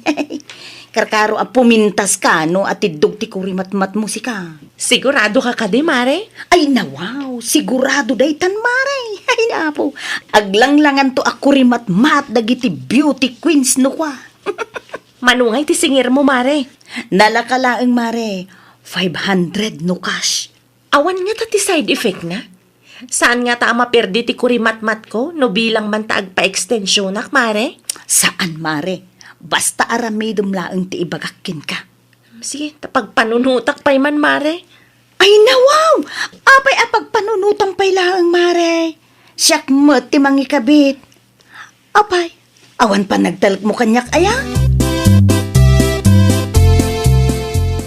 Karkaro a pumintas ka no atiddog ti kurimatmatmo sika. Sigurado ka kadi, Mare? Ay, nawaw, sigurado daytan, Mare. Ay, apo, aglanglanganto a kurimatmat dagiti beauty queens no kua. Mano ngay ti singirmo, Mare? Nalaka laeng, Mare. Five hundred no cash. Awan ngata ti side effect na? Saan ngata a maperdi ti kurimatmatko no bilang man ta agpa-extensionak, Mare? Saan, Mare. Basta aramidem laeng ti ibagak kenka. Sige, ta pagpanunotak pay man, Mare. Ay, nawaw! Apay a pagpanunotam pay laeng, Mare? Siak met ti mangikabit. Apay, awan panagtalekmo kaniak aya?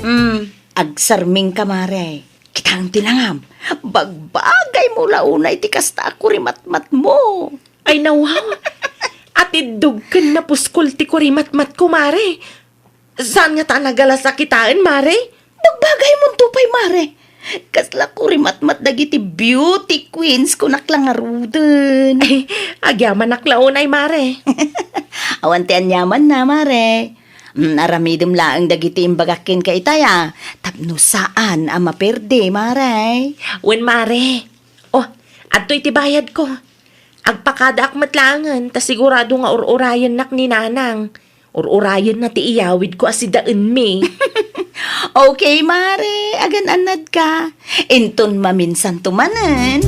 Hmm, agsarmingka, Mare. Kitaem ti langam. Bagbagaymo la unay ti kasta a kurimatmatmo. Ay, nawaw! Atiddog ken napuskol ti kurimatmatko, Mare. Saan ngata a nagalas a kitaen, Mare? Bagbagaymonto pay, Mare. Kasla kurimatmat dagiti beauty queens, kunak la ngaruden. Ay, agyamanak la unay, Mare. Awan ti aniamanna, Mare. Mm, aramidem laeng dagiti imbagak kenka itay a, tapno saan a maperdi, Mare. Wen, Mare. Oh, adtoy ti bayadko. Agpakadaak met laengen ta sigurado nga ur-urayennak ni Nanang. Ur-urayenna ti iyawidko a sidaenmi. Okay, Mare. Agan-annadka. Inton maminsanto manen.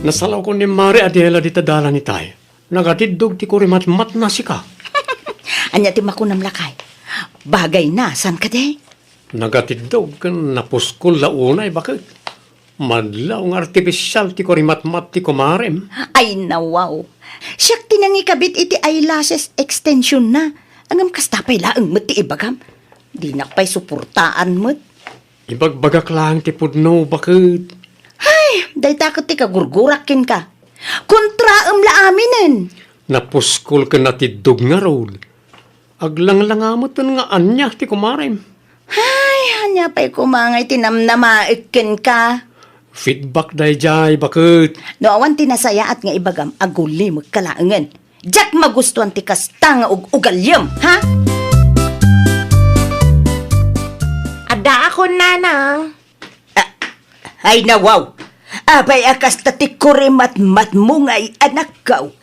Nasalawko ni Mare Adela dita dalan itay. Nagatiddog ti kurimatmatna sika. Ania ti makunam, lakay? Bagayna, saan kadi? Nagatiddog ken napuskol la unay, baket. Madlaw nga artificial ti kurimatmat ti kumarem. Ay, nawaw. Siak ti nangikabit iti eyelashes extension na. Ngem kasta pay laeng met ti ibagam. Dinak pay suportaan met. Ibagbagak laeng ti pudno, baket. Hay, dayta ket ti kagurgurak kenka. Kontraem la aminen. Napuskol ken natiddog ngarud. Aglanglangameten nga ania ti kumarem. Hay, ania pay koma nga iti namnamaek kenka? Feedback daydiay, baket. No awan ti nasayaat nga ibagam, agulimekka laengen. Diak magustuan ti kasta nga ug-ugaliam, ha? Addaakon, Nanang. Ah, ay, nawaw! Apay a kasta ti kurimatmatmo nga ay-anakko?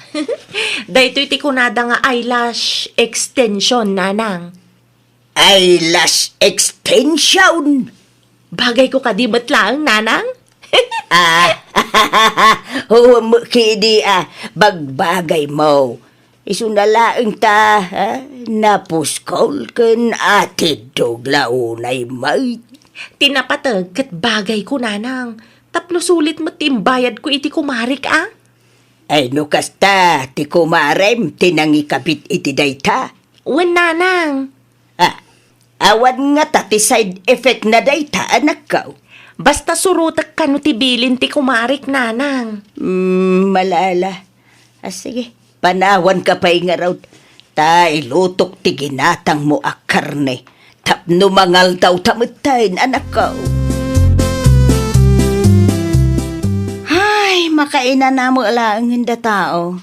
Daytoy ti kunada nga eyelash extension, Nanang. Eyelash extension? Bagayko kadi met laeng, Nanang? Ah, huwam kidi a bagbagaymo. Isuna laeng ta, ha? Napuskol ken atiddog la unay met. Ti napateg ket bagayko, nanang. Tapno sulit met ti imbayadko iti kumarek, a? Ay, no kasta, ti kumarem ti nangikabit iti dayta? Wen, nanang. Ah, awan ngata ti side effect na dayta, anakko? Basta surotek kano ti bilin ti kumarek, nanang. Mm, malala. Ah, sige, panawanka pay ngarud. Ta ilutok ti ginatangmo a karne. Tapno mangaldaw ta metten, anakko. Ay, makainanamo laengen da tao.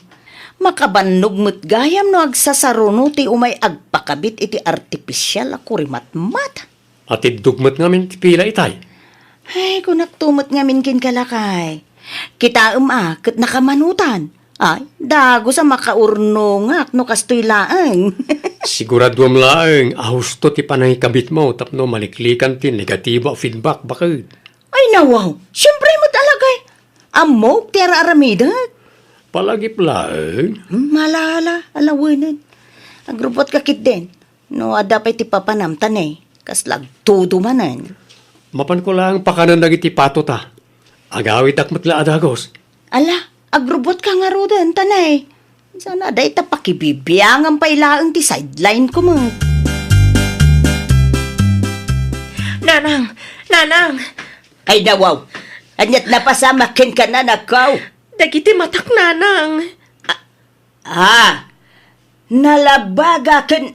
Makabannog met gayam no agsasaruno ti umay agpakabit iti artificial a kurimatmat. Atiddog met ngamin ti pila itay? Ay, kunakto met ngamin kenka, lakay. Kitaem a, ket nakamanutan. Ay, dagus a makaurnongak no kastoy laeng. Siguraduam laeng a husto ti panangikabitmo tapno maliklikan ti negatibo a feedback, baket. Ay, nawaw. Siempre met, alagay. Ammok ti ar-aramidek. Palagip laeng. Hmm, ala, ala, alawenen. Agrubotka ketdin. No adda pay ti papanam, ta ne, kasla agtudo manen. Mapanko laeng pakanen dagiti pato ta. Agawitak met la a dagus. Ala, agrubotka ngaruden, ta ne. Sana dayta pakibibiangan pay laeng ti sideline ko met. Nanang! Nanang! Ay, nawaw! Ania't napasamak kenka, anakko? Dagiti matak, nanang. Ah, nalabaga ken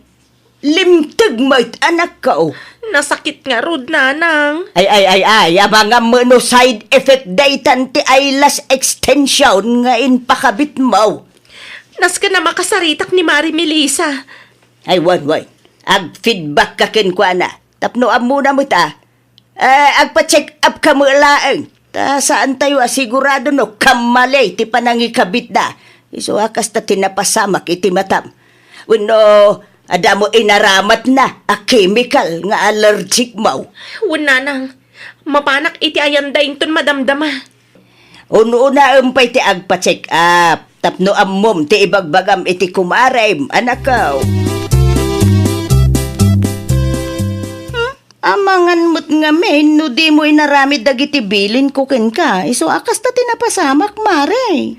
limteg met, anakko. Nasakit ngarud, nanang. Ay, ay, ay, ay, amangan met no side effect daytan ti eyelash extension nga impakabitmo. Nasken a makasaritak ni Mari Melissa. Ay, wen, wen. Agfeedback ka kenkuana. Tapno ammona met a, Eh, agpa-check up ka met laeng. Ta saantayo a sigurado no kammali ti panangikabitna. Isu a kasta ti napasamak iti matam. Wenno, adda mo inaramatna a chemical nga allergic mo. Wen, nanang, mapanak iti ayanda inton madamdama. Ununaem pay ti agpa-check up tapno ammom ti ibagbagam iti kumarem, anakko. Hmm? Amangan met ngamin no dimo inaramid dagiti bilinko kenka, isu a kasta ti napasamak, Mare.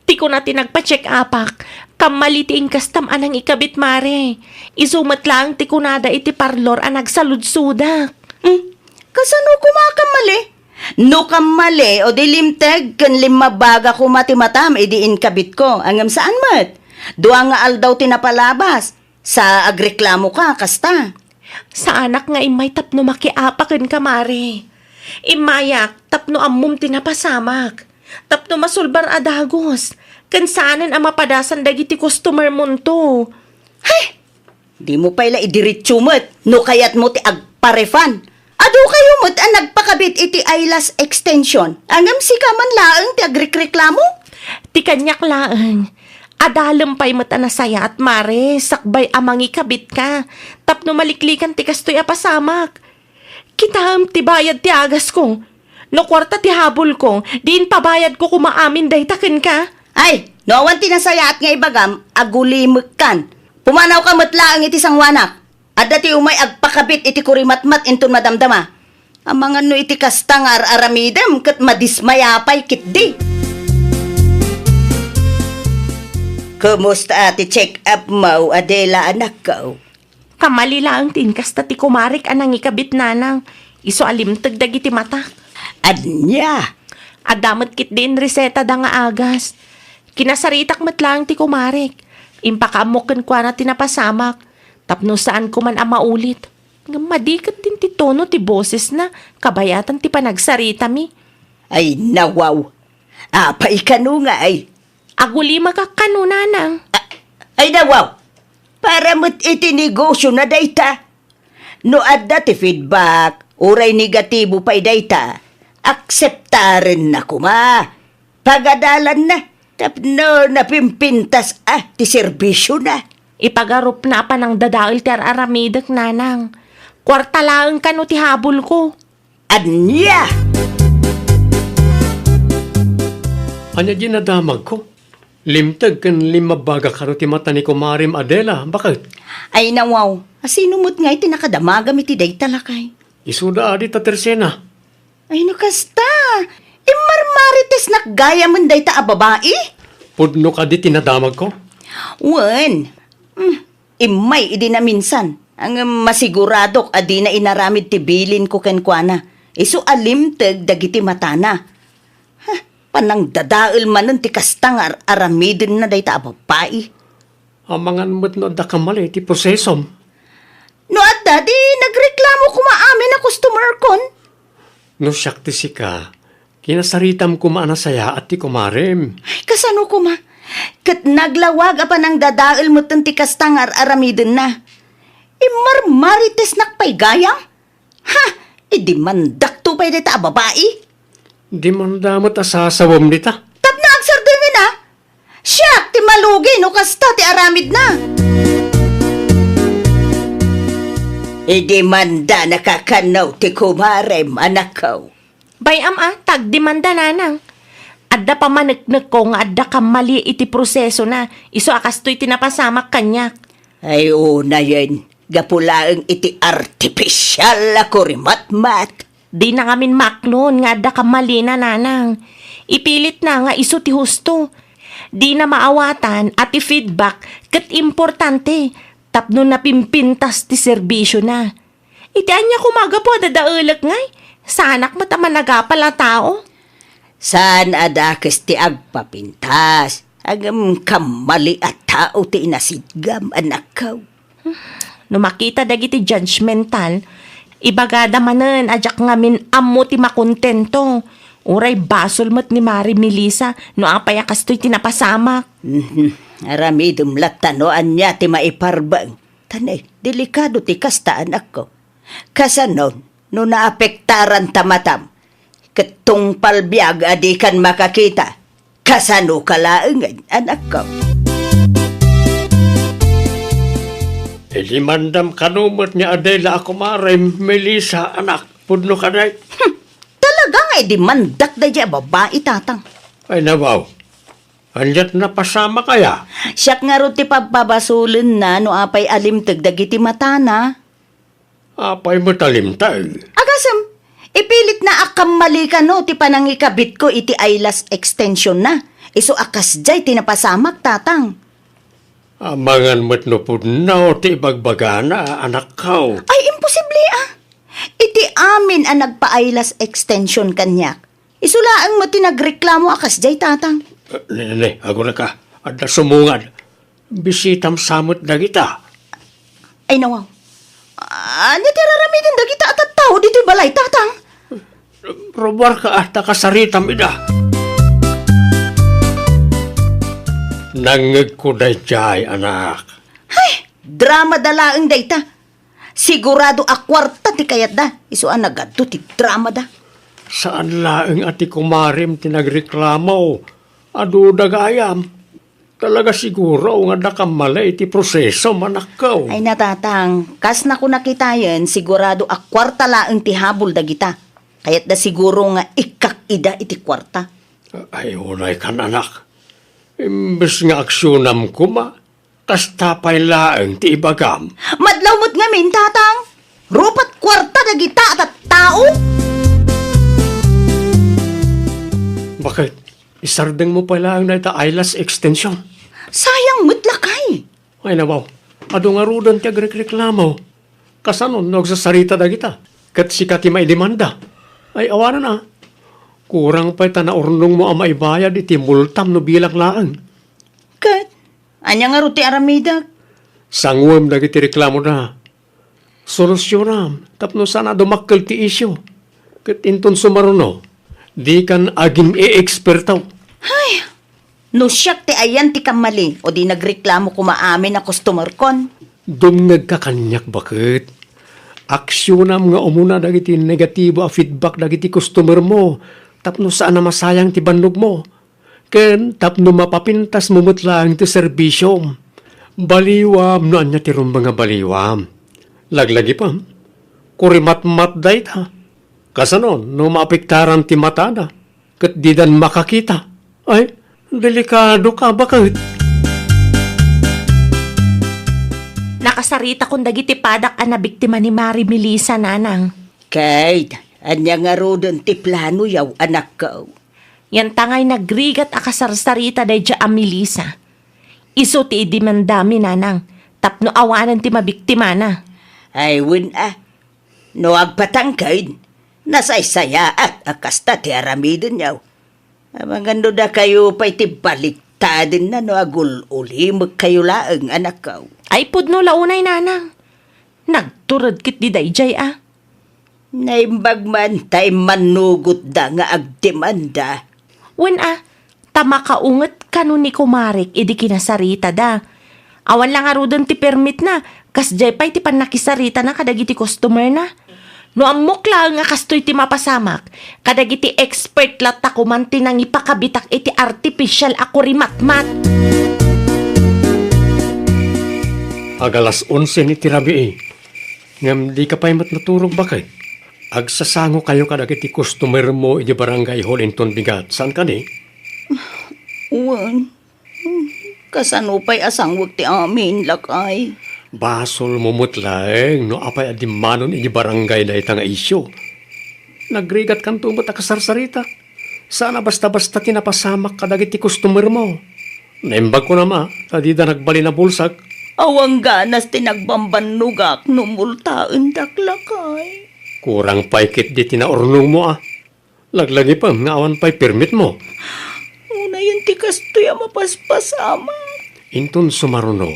Ti kuna ti nagpa-check-upak, kammali ti inkastam a nangikabit, Mare. Isu met laeng ti kunada iti parlor a nagsaludsodak. Hmm? Kasano koma a kammali? No kammali, o di limteg ken limmabaga koma ti matam idi inkabitko, ngem saan met. Dua nga aldaw ti napalabas. Sa agreklamoka, kasta. Saanak nga immay tapno makiapa kenka, Mare. Immayak tapno ammom ti napasamak. Tapno masulbar a dagus. Ken saanen a mapadasan dagiti customer monto. Hay! Dimo pay la idiretso met no kayatmo ti agpa-refund. Adu kayo met a nagpakabit iti eyelash extension. Ngem sika man laeng ti agrikreklamo? Ti kaniak laeng, adalem pay met a nasayaat, Mare, sakbay a mangikabitka, tapno maliklikan ti kastoy a pasamak. Kitaem ti bayad ti agasko. No kuarta ti habulko, diin pabayadko koma amin dayta kenka. Ay, no awan ti nasayaat nga ibagam, agulimekkan. Pumanawka met laeng iti sangoanak. Adda ti umay agpakabit iti kurimatmat inton madamdama. Amangan no iti kasta nga ar-aramidem ket madismaya pay ketdi. Kumusta ti check-up mo, Adela, anakko? Kammali laeng ti inkasta ti kumarek a nangikabit, nanang. Isu a limteg dagiti matak. Ania? Adda met ketdin resetada nga agas. Kinasaritak met laeng ti kumarek. Impakaammok kenkuana ti napasamak. Tapno saan koman a maulit. Ngem madi ketdin ti tono ti bosesna, kabayatan ti panagsaritami. Ay, nawaw. Apay kano nga ay? Agulimaka kano, nanang. A-, ay, nawaw. Para met iti negosyo na dayta. No adda ti feedback, uray negatibo pay dayta, akseptarenna koma. Pagadalanna, tapno napimpintas a ti serbisyona. Ipagarupna a panangdadael ti ar-aramidek, nanang. Kuarta laeng kano ti habulko. Ania? Ania diay nadamagko? Limteg ken limmabbagak kano ti mata ni kumarem Adela, baket? Ay, nawaw. Asino met ngay ti nakadamagam iti dayta, lakay? Isuda a dita Tersena. Ay, no kasta, immarmaritesnak gayamen dayta a babai? Pudno kadi ti nadamagko? Wen, mm, immay idi naminsan, ngem masiguradok a dina inaramid ti bilinko kenkuana. Isu a limteg dagiti matana. Ha, panangdadael manen ti kasta nga ar-aramidenna dayta a babai. Amangan met no adda kamali iti prosesom. No adda, di nagreklamo koma amin a customer kon. No siak ti sika, kinasaritam koma a nasayaat ti kumarem. Ay, kasano koma? Ket naglawag a panangdadael metten ti kasta nga ar-aramidenna. Immarmaritesnak pay gayam? Ha! Idimandakto pay dayta a babai? Demanda met a sasawem dita. Tapno agsardengin a? Siak ti malugi no kasta ti aramidna. Idimandanaka kano ti kumarem, anakko. Bay-am a, ta agdemanda, nanang. Adda pamaneknekko nga adda kamali iti prosesona, isu a kastoy ti napasamak kaniak. Ay, unayen, gapu laeng iti artificial a kurimatmat. Dina ngamin maklon nga adda kamalina, nanang. Ipilitna nga isu ti husto. Dina maawatan a ti feedback ket importante tapno napimpintas ti serbisiona. Iti ania koma a gapu a dadaelek ngay, saanak met a managapal a tao. Saan a dakes ti agpapintas, ngem kammali a tao ti inasitgam, anakko. No makita dagiti judgmental, ibagada manen a diak ngamin ammo ti makontento. Uray basol met ni Mari Melissa no apay a kastoy ti napasamak. Mhm. Aramidem latta no ania ti maiparbeng. Ta ne, delikado ti kasta, anakko. Kasanon, no naapektaran ta matam, ket tungpal biag a dikan makakita, kasanoka laengen, anakko? Idimandam kano met ni Adela a kumarem, Melissa, anak, pudno kadi? Hmm, talaga nga idimandak daydiay a babai, tatang. Ay, nawaw. Aniat napasamak aya? Siak ngarud ti pabpabasolenna no apay a limteg dagiti matana. Apay met a limteg? Agasem, ipilitna a kammali kano ti panangikabitko iti eyelash extensionna. Isu a kasdiay ti napasamak, tatang. Amangan met no pudno ti ibagbagana, anakko. Ay, imposible a. Iti amin a nagpa-eyelash extension kaniak, isu laeng met ti nagreklamo a kasdiay, tatang. Eh, ne, ne, agurayka. Adda sumungad. Bisitam sa met dagita. Ay, nawaw. Ania ti raramiden dagita a tattao ditoy balay, tatang? Rubuarka a ta kasaritam ida. Nangngegko daydiay, anak. Hay, drama da laeng dayta. Sigurado a kuarta ti kayatda, isu a nagadto ti dramada. Saan laeng a ti kumarem ti nagreklamo. Adu da gayam. Talaga siguro nga adda kammali iti proseso, anakko. Ay, natatang, kas nakunakitayen, sigurado a kuarta laeng ti habol dagita. Kayatda siguro nga ikkak ida iti kuarta. Ay, unay kan, anak. Imbes nga aksionam koma, kasta pay laeng ti ibagam. Madlaw met ngamin, tatang. Rupat kuarta dagita a tattao. Baket? Isardengmo pay laeng dayta eyelash extension. Sayang met, lakay. Ay, nawaw. Adu ngaruden ti agrekreklamo. Kasanon no agsasarita dagita? Ket sika ti maidemanda. Ay, awanen a. Kurang pay ta naurnongmo a maibayad iti multam no bilang laeng. Ket, ania ngarud ti aramidek? Sanguem dagiti reklamoda. Solusionam tapno saan a dumakkel ti isyu. Ket inton sumaruno, dikan agin-e-eksperto. Hay! No siak ti ayan ti kammali, o di nagreklamo koma amin a customer kon. Dumngegka kaniak, baket. Aksionam nga umuna dagiti negatibo a feedback dagiti customer mo tapno saan a masayang ti bannogmo. Ken tapno mapapintasmo met laeng ti serbisiom. Baliwam no ania ti rumbeng a baliwam. Laglagipem, kurimatmat dayta. Kasanon no maapektaran ti matada ket didan makakita? Ay, Delikadoka, baket. Nakasaritakon dagiti padak a nabiktima ni Mari Melissa, Nanang. Kayat, ania ngaruden ti planoyo, anakko? Yantangay nagrigat a kasarsarita daydiay a Melissa. Isu ti idemandami, Nanang, tapno awanen ti mabiktimana. Ay, wen a. No agpatangked, nasaysayaat a kasta ti aramidenyo. Amangan no dakayo pay ti baliktadenna no agul-ulimekkayo laeng, anakko. Ay, pudno la unay, Nanang. Nagtured ketdi daydiay a. Naimbag man ta immannugotda nga agdemanda. Wen a, ta makaunget kano ni kumarek idi kinasaritada. Awan la ngaruden ti permitna, kasdiay pay ti pannakisaritana kadagiti customerna. No ammok laeng a kastoy ti mapasamak, kadagiti expert latta koman ti nangipakabitak iti artificial a kurimatmat. Agalas onse ni ti rabii, ngem dika pay met naturog, baket. Agsasangokayo kadagiti customermo iti Barangay Hall inton bigat, saan kadi? Wen, kasano pay a sangwek ti amin, lakay? Basolmo met laeng no apay a dimmanon iti barangay dayta nga isyu. Nagrigatkanto met a kasarsarita. Saan a basta-basta ti napasamak kadagiti customermo. Naimbag kunam a, ta dida nagbalin a bulsak. Awan ganas ti nagbambannogak no multaendak, lakay. Kurang pay ketdi ti naurnongmo a. Laglagipem nga awan pay permitmo. Unayen ti kastoy a mapaspasamak. Inton sumaruno,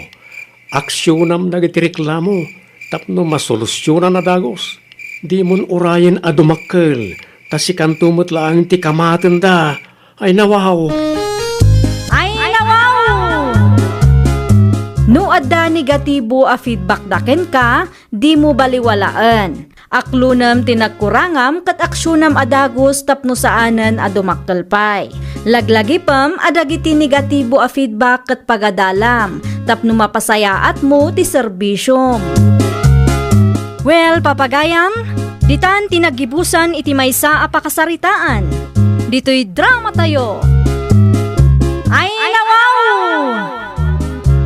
aksionam dagiti reklamo tapno masolusionan a dagus. Dimon urayen a dumakkel, ta sikanto met laeng ti kamatenda. Ay, nawaw! Ay, nawaw! No adda negatibo a feedback da kenka, dimo baliwalaen. Aklonem ti nagkurangam ket aksionam a dagus tapno saanen a dumakkel pay. Laglagipem a dagiti negatibo a feedback ket pagadalam tapno mapasayaatmo ti serbisiom. Well, papagayam, ditan ti naggibusan iti maysa a pakasaritaan. Ditoy dramatayo. Ay, nawaw!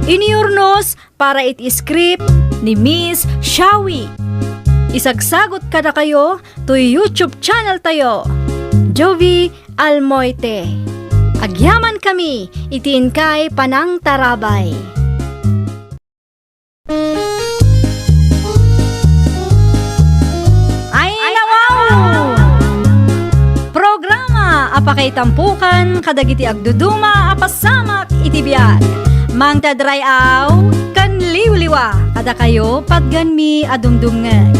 Inurnos para iti script ni Miss Shawi. Isagsagot kadakayo toy YouTube channel tayo, Jovi Almoite. Agyamankami iti inkay panangtarabay. Ay, nawaw! Programa a pakaitampukan kadagiti agduduma a pasamak iti biag. Mangted ray-aw ken liwliwa kadakayo patgenmi a dumdumngeg.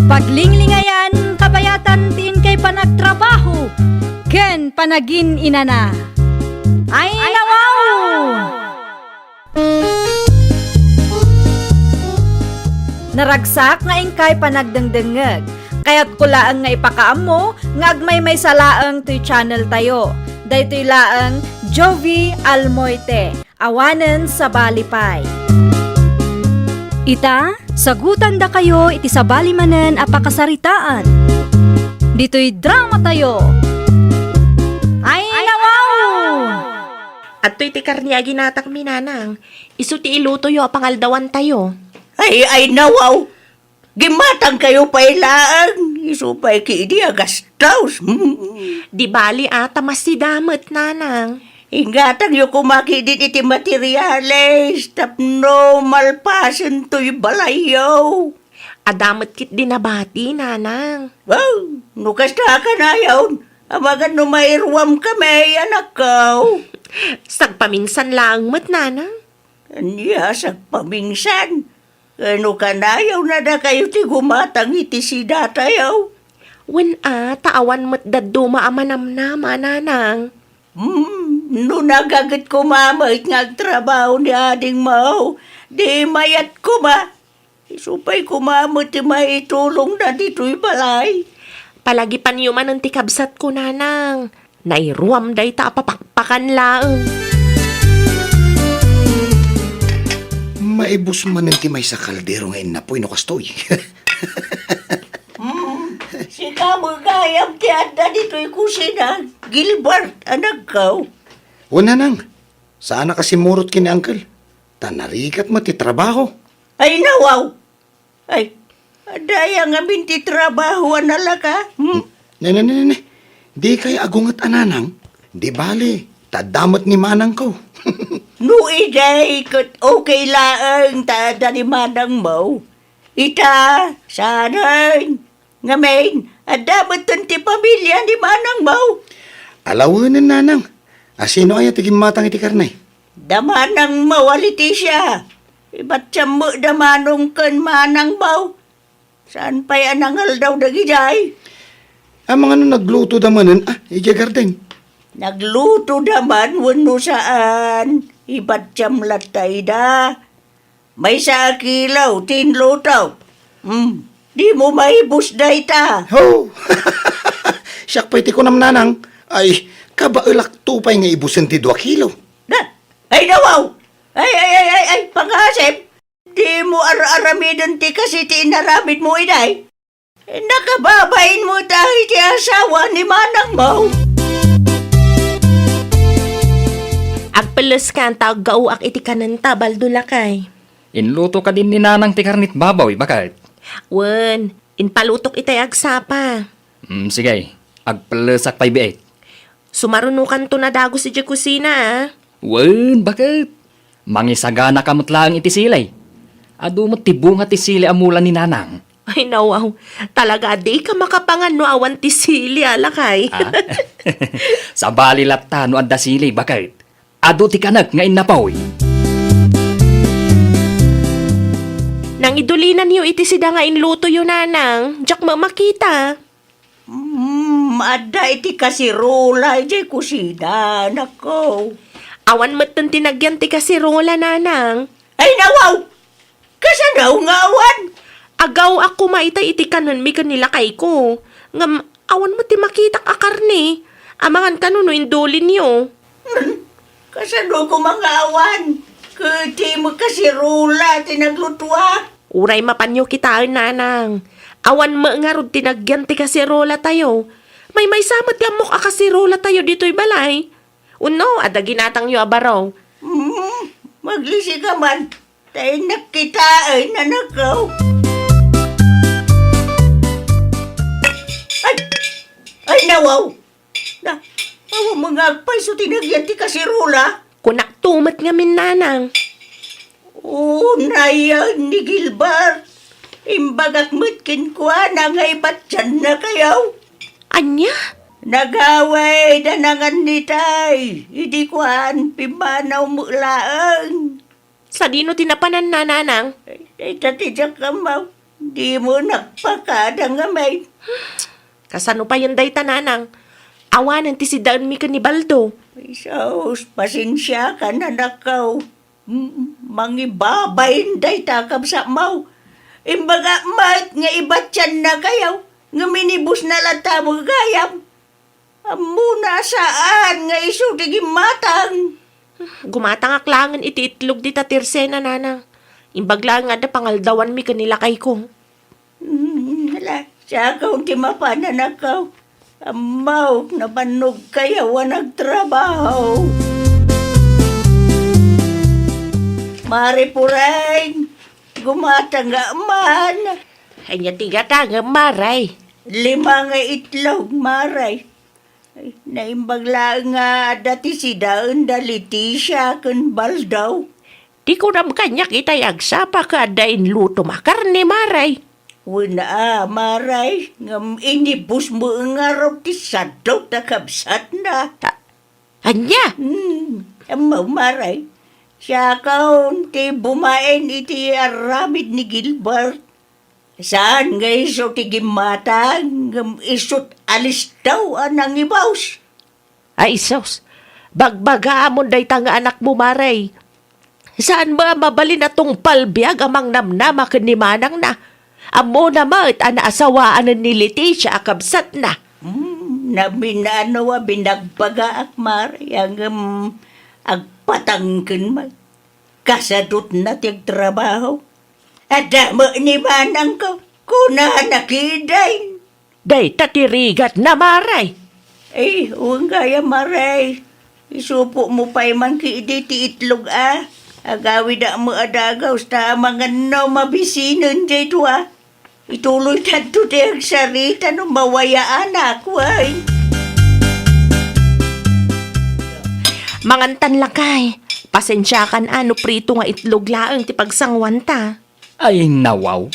Paglinglingayan kabayatan ti inkay panagtrabaho ken panagin-inana. Ay, nawaw! Naragsak nga inkay panagdengdengngeg. Kayatko laeng nga ipakaammo nga agmaymaysa laeng toy channel tayo. Daytoy laeng Jovi Almoite, awanen sabali pay. Ita, sagutandakayo iti sabali manen a pakasaritaan. Ditoy dramatayo. Ay, nawaw! Adtoy ti karne a ginatakmi, Nanang. Isu ti ilutoyo a pangaldawantayo. Ay, ay, nawaw! Gimatangkayo pay laeng. Isu pay ketdi a gastos. Di bali a, ta masida met, Nanang. Ingatangyo koma ketdi iti materiales tapno malpasen toy balayyo. Adda met ketdi nabati, Nanang. Wow, no kasta a kanayon, amangan no mairuamkami, anakko. Sagpaminsan laeng met, Nanang. Ania, sagpaminsan? Ket no kanayon a dakayo ti gumatang iti sidatayo? Wen a, ta awan met dadduma a manamnama, Nanang. Hmm, no nagaget koma met nga agtrabaho ni adingmo, di mayat koma. Isu pay koma met ti maitulongna ditoy balay. Palagipanyo manen ti kabsatko, Nanang. Nairuam dayta a papakpakan laeng. Maibus manen ti maysa kaldero nga innapoy no kastoy. Hmm, sika met gayam ti adda ditoy kusina, Gilbert, anakko. Wen, nanang, saanak a simmurot ken ni Uncle, ta narigat met ti trabaho. Ay, nawaw! Ay, adda aya ngamin ti trabaho a nalaka? Hmm? Ne, ne, ne, ne, ne. Dikay agunget a nanang. Di bali, ta adda met ni manangko. No idiay ket okay laeng ta adda ni manangmo. Ita, saanen. Ngamin, adda metten ti pamilia ni manangmo. Alawenen, nanang. A, sino aya ti gimmatang iti karne? Da manangmo a Leticia. Ibattiam met da manong ken manangmo. Saan pay a nangaldaw dagidiay? Amangan no nagluto da manen, a, idiay garden. Nagluto da man wenno saan, ibattiam latta ida. Maysa a kilo ti inluto. Hmm, dimo maibus dayta. Ho! Siak pay ti kunam, nanang. Ay, kabaelakto pay nga ibusen ti dua kilo. Da, ay, nawaw! Ay, ay, ay, ay, ay, pangasem! Dimo ar-aramiden ti kasi ti inaramidmo idiay. Nakababain met iti asawa ni manangmo. Agpelleskan ta aggaoak iti kanenta, Baldo, lakay. Inluto kadin ni nanang ti karne ti baboy, baket? Wen, impalutok itay agsapa. Mm, sige. Agpellesak pay biit. Sumarunokanto nadagus idiay kusina, a. Wen, baket? Mangisaganaka met laeng iti sili. Adu met ti bunga ti sili a mula ni nanang. Ay, nawaw. Talaga a dika makapangan no awan ti sili, a, lakay. A? Sabali latta no adda sili, baket? Adu ti kanek nga innapoy. Nangidulinanyo iti sida nga inlutoyo, nanang. Diak met makita. Mm, adda iti kasirola idiay kusina, anakko. Awan metten ti nagyan ti kasirola, nanang. Ay, nawaw! Kasano nga awan? Agaw-ak koma itay iti kanenmi ken ni lakayko. Ngem awan met ti makitak a karne. Amangan kano no indulinyo. Hmm, kasano koma nga awan? Ket ti kasirola ti naglutoak. Uray mapanyo kitaen, nanang. Awan met ngarud ti nagyan ti kaserolatayo. Maymaysa met ti ammok a kaserolatayo ditoy balay. Wenno, adda ginatangyo a baro? Hmm, maglisi ka man. Ta innak kitaen, anakko. Ay! Ay, nawaw! Na, awan met nga agpayso ti nagyan ti kaserola. Kunakto met ngamin, nanang. Unay ni Gilbert, imbagak met kenkuana nga ibattiannakayo. Ania? Nagawid a nangan itay idi kuan, pimmanaw met laeng. Sadino ti napananna, nanang? Dayta ti diak ammo. Dimo nagpakada ngamin. Kasano payen dayta, nanang? Awanen ti siddaenmi ken ni Baldo. Ay, sus, pasensiakan, anakko. M-, mangibabain dayta a kabsatmo. Imbagak met nga ibattiannakayo, ngem inibusna latta met gayam. Ammona a saan nga isu ti gimmatang. Gumatangak laengen iti itlog dita tirsena, nanang. Imbag laeng nga adda pangaldawanmi ken ni lakayko. Hmm, hala, siak ti mapan, anakko. Ammok, nabannogkayo a nagtrabaho. Mari Pureng, gumatangak man. Ania ti gatangem, Mari? Lima nga itlog, Mari. Ay, naimbag laeng nga adda ti sidaen da Leticia ken Baldo. Ti kunam kaniak itay agsapa ket adda inlutom a karne, Mari. Wen a, Mari, ngem inibusmo ngarud ti sadut a kabsatna. A-, ania? Hmm, ammo, Mari. Siakon ti bumain iti aramid ni Gilbert. Saan nga isu ti gimmatang, ngem isut' alisto a nangibus. Ay, sus! Bagbagaamon dayta nga anakmo, Mari. Saan met a mabalin a tungpal biag a mangnamnama ken ni manangna? Ammona met a naasawaanen ni Leticia a kabsatna. Hmm, namin-ano a binagbagaak, Mari, ngem agpatangken met. Kasadutna ti agtrabaho. Adda met ni manangko, kunana ketdin. Dayta ti rigatna, Mari. Ay, wen gayam, Mari. Isupotmo pay man ketdi ti itlog a. Agawidak met a dagaus ta amangan no mabisinen diay dua. Ituloytanto ti agsarita no mawayaanak, wen. Mangantan, lakay. Pasensiakan a no prito nga itlog laeng ti pagsanguanta. Ay, nawaw.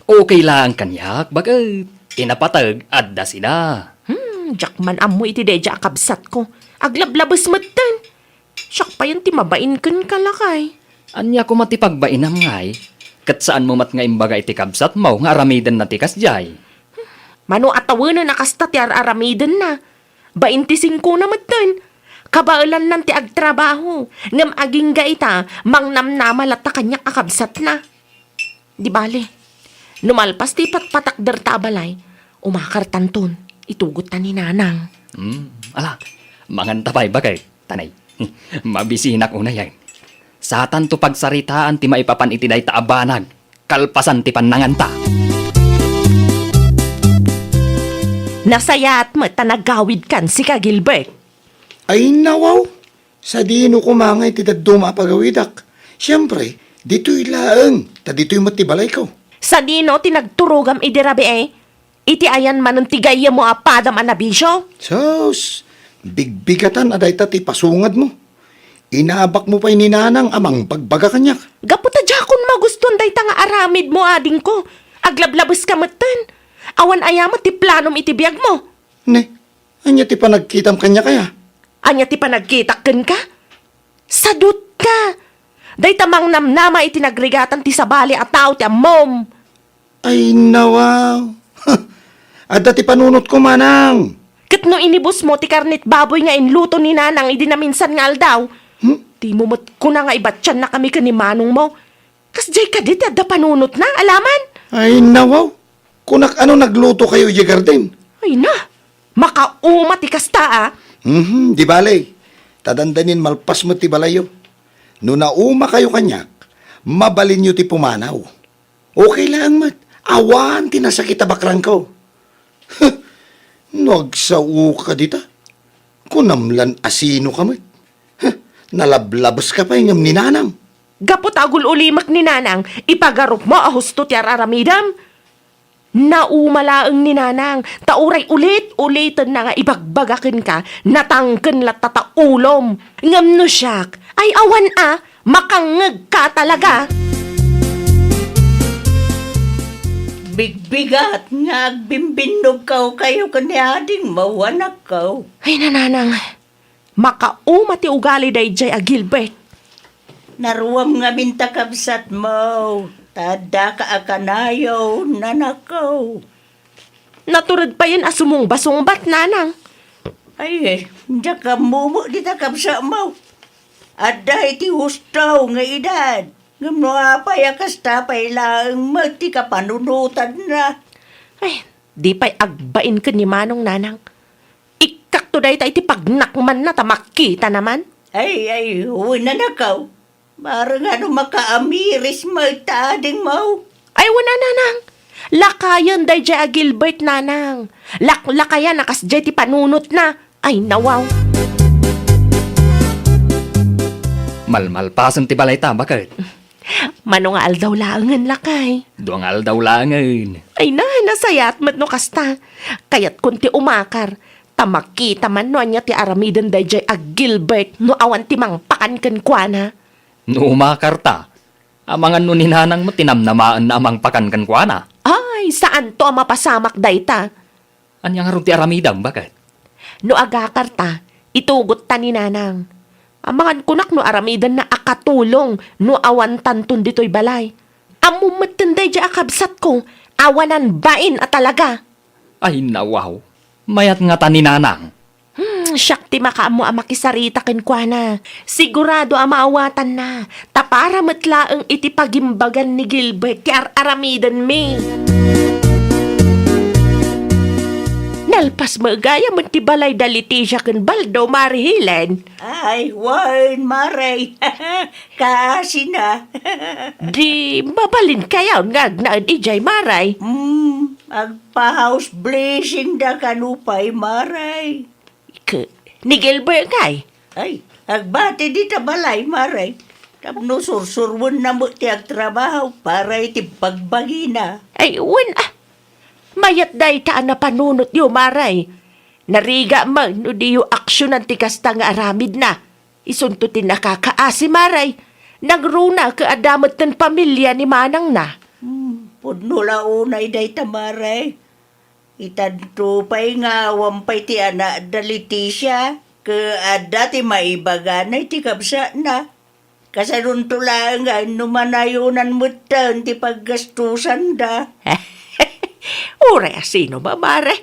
Okay laeng kaniak, baket. Ti napateg, adda sida. Hmm, diak man ammo iti daydiay a kabsatko. Aglablabes metten. Siak payen ti mabain kenka, lakay. Ania koma ti pagbainam, ngay? Ket saanmo met nga imbaga iti kabsatmo nga aramidenna ti kasdiay? Mano a tawenen a kasta ti ar-aramidenna. Bainti singkona metten. Kabaelannan ti agtrabaho, ngem agingga ita, mangnamnama latta kaniak a kabsatna. Di bale, no malpas ti ipatpatakderta a balay, umakartanton, itugotta ni Nanang. Hmm, ala, manganta pay, baket, tanay. Mabisinak unayen. Satanto pagsaritaan ti maipapan iti dayta a banag, kalpasan ti pannanganta. Nasayaat met ta nagawidkan, sika, Gilbert. Ay, nawaw! Sadino koma ngay ti dadduma a pagawidak? Siempre, ditoy laeng, ta ditoy met ti balayko. Sadino ti nagturogam idi rabii? Iti ayan manen ti gayyemmo a padam a nabisio? Sus, bigbigatan a dayta ti pasungadmo. Inabakmo pay ni Nanang a mangbagbaga kaniak. Gapu ta diakon magustuan dayta nga aramidmo, adingko. Aglablabeska metten. Awan aya met ti planom iti biagmo? Ne, ania ti panagkitam kaniak aya? Ania ti panagkitak kenka? Sadutka! Dayta mangnamnama iti nagrigatan ti sabali a tao ti ammom. Ay, nawaw! Adda ti panunotko, manang! Ket no inibusmo ti karnet baboy nga inluto ni Nanang idi naminsan nga aldaw, Hmm? dimo met kuna nga ibatiannakami ken ni manongmo. Kasdiay kadi ti adda panunotna, alaman? Ay, nawaw! Kunak, ano naglutokayo idiay garden? Ay na, makauma ti kasta, a. Mhm, di bale. Ta dandanin malpas met ti balayyo. No naumakayo kaniak, mabalinyo ti pumanaw. Okay laeng met. Awan ti nasakit a bakrangko. No agsaoka dita, kunam lan asinoka met. Huh, nalablabeska pay ngem ni Nanang. Gapu ta agul-ulimek ni Nanang, ipagarupmo a husto ti ar-aramidem. Nauma laeng ni Nanang, ta uray ulit-ulitenna nga ibagbaga kenka, natangken latta ta ulom. Ngem no siak, ay awan a, makangngegka talaga. Bigbigat nga agbimbinnog kayo ken ni adingmo, anakko. Ay, Nanang, makauma ti ugali daydiay a Gilbert. Naruam ngamin ta kabsatmo, ta addaka a kanayon, anakko. Natured payen a sumungba-sungbat, Nanang. Ay, diak ammo met dita kabsatmo. Adda iti husto nga edad. Ngem no apay a kasta pay laeng met ti kapanunotanna? Ay, di pay agbain ken ni Manong, Nanang. Ikkakto dayta iti pagnakmanna ta makitana man. Ay, ay, wen, anakko. Bareng no makaamiris met ta adingmo. Ay, wen a, Nanang. Lakayen daydiay a Gilbert, Nanang. Laklakayan a kasdiay ti panunotna. Ay, nawaw. Malmalpasen ti balayta, baket? Mano nga aldaw laengen, lakay? Dua nga aldaw laengen. Ay na, nasayaat met no kasta. Kayatkon ti umakar. Ta makita man no ania ti aramiden daydiay a Gilbert no awan ti mangpakan kenkuana. No umakarta, amangan no ni Nanang met ti namnamaenna a mangpakan kenkuana. Ay, saanto a mapasamak dayta. Ania ngarud ti aramidem, baket? No agakarta, itugotta ni Nanang. Amangan kunak no aramidenna a katulong no awantanton ditoy balay. Ammom metten daydiay a kabsatko, awanan bain a talaga. Ay, nawaw. Mayat ngata ni Nanang. Hmm, siak ti makaammo a makisarita kenkuana. Sigurado a maawatanna, ta para met laeng iti pagimbagan ni Gilbert ti ar-aramidenmi. Nalpas met gayam ti balay da Leticia ken Baldo, Mari Helen. Ay, wen, Mari. Kaasina. Di mabalinkayon nga agnaed idiay, Mari? Hmm, agpa-house blessing da kano pay, Mari. Ke, ni Gilbert ngay? Ay, agbati dita balay, Mare. Tapno sursuroenna met ti agtrabaho para iti bagbagina. Ay, wen, ah. Mayat dayta a napanunotyo, Mare. Narigat man no diyo aksionan ti kasta nga aramidna. Isunto ti nakakaasi, Mare. Nangruna ket adda met ti pamilia ni manangna. Hmm, pudno la unay dayta, Mare. Itanto pay nga awan pay ti anakda Leticia, ket adda ti maibagana iti kabsatna. Kasanonto laengen no manayonan metten ti paggastusanda. Uray a sino, Mare,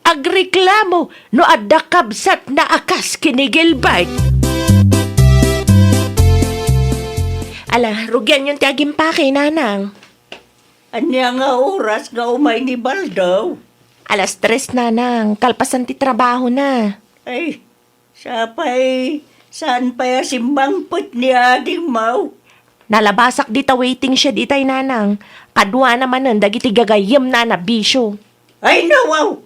agreklamo no adda kabsatna a kas ken ni Gilbert. Ala, rugianyon ti agimpake, Nanang. Ania nga oras nga umay ni Baldaw? Alas tres, Nanang, kalpasan ti trabahona. Ay, sapay, saan pay a simmangpet ni Ading Mau? Nalabasak dita waiting shed itay, Nanang. Kaduana manen dagiti gagayyemna a nabisio. Ay, nawaw!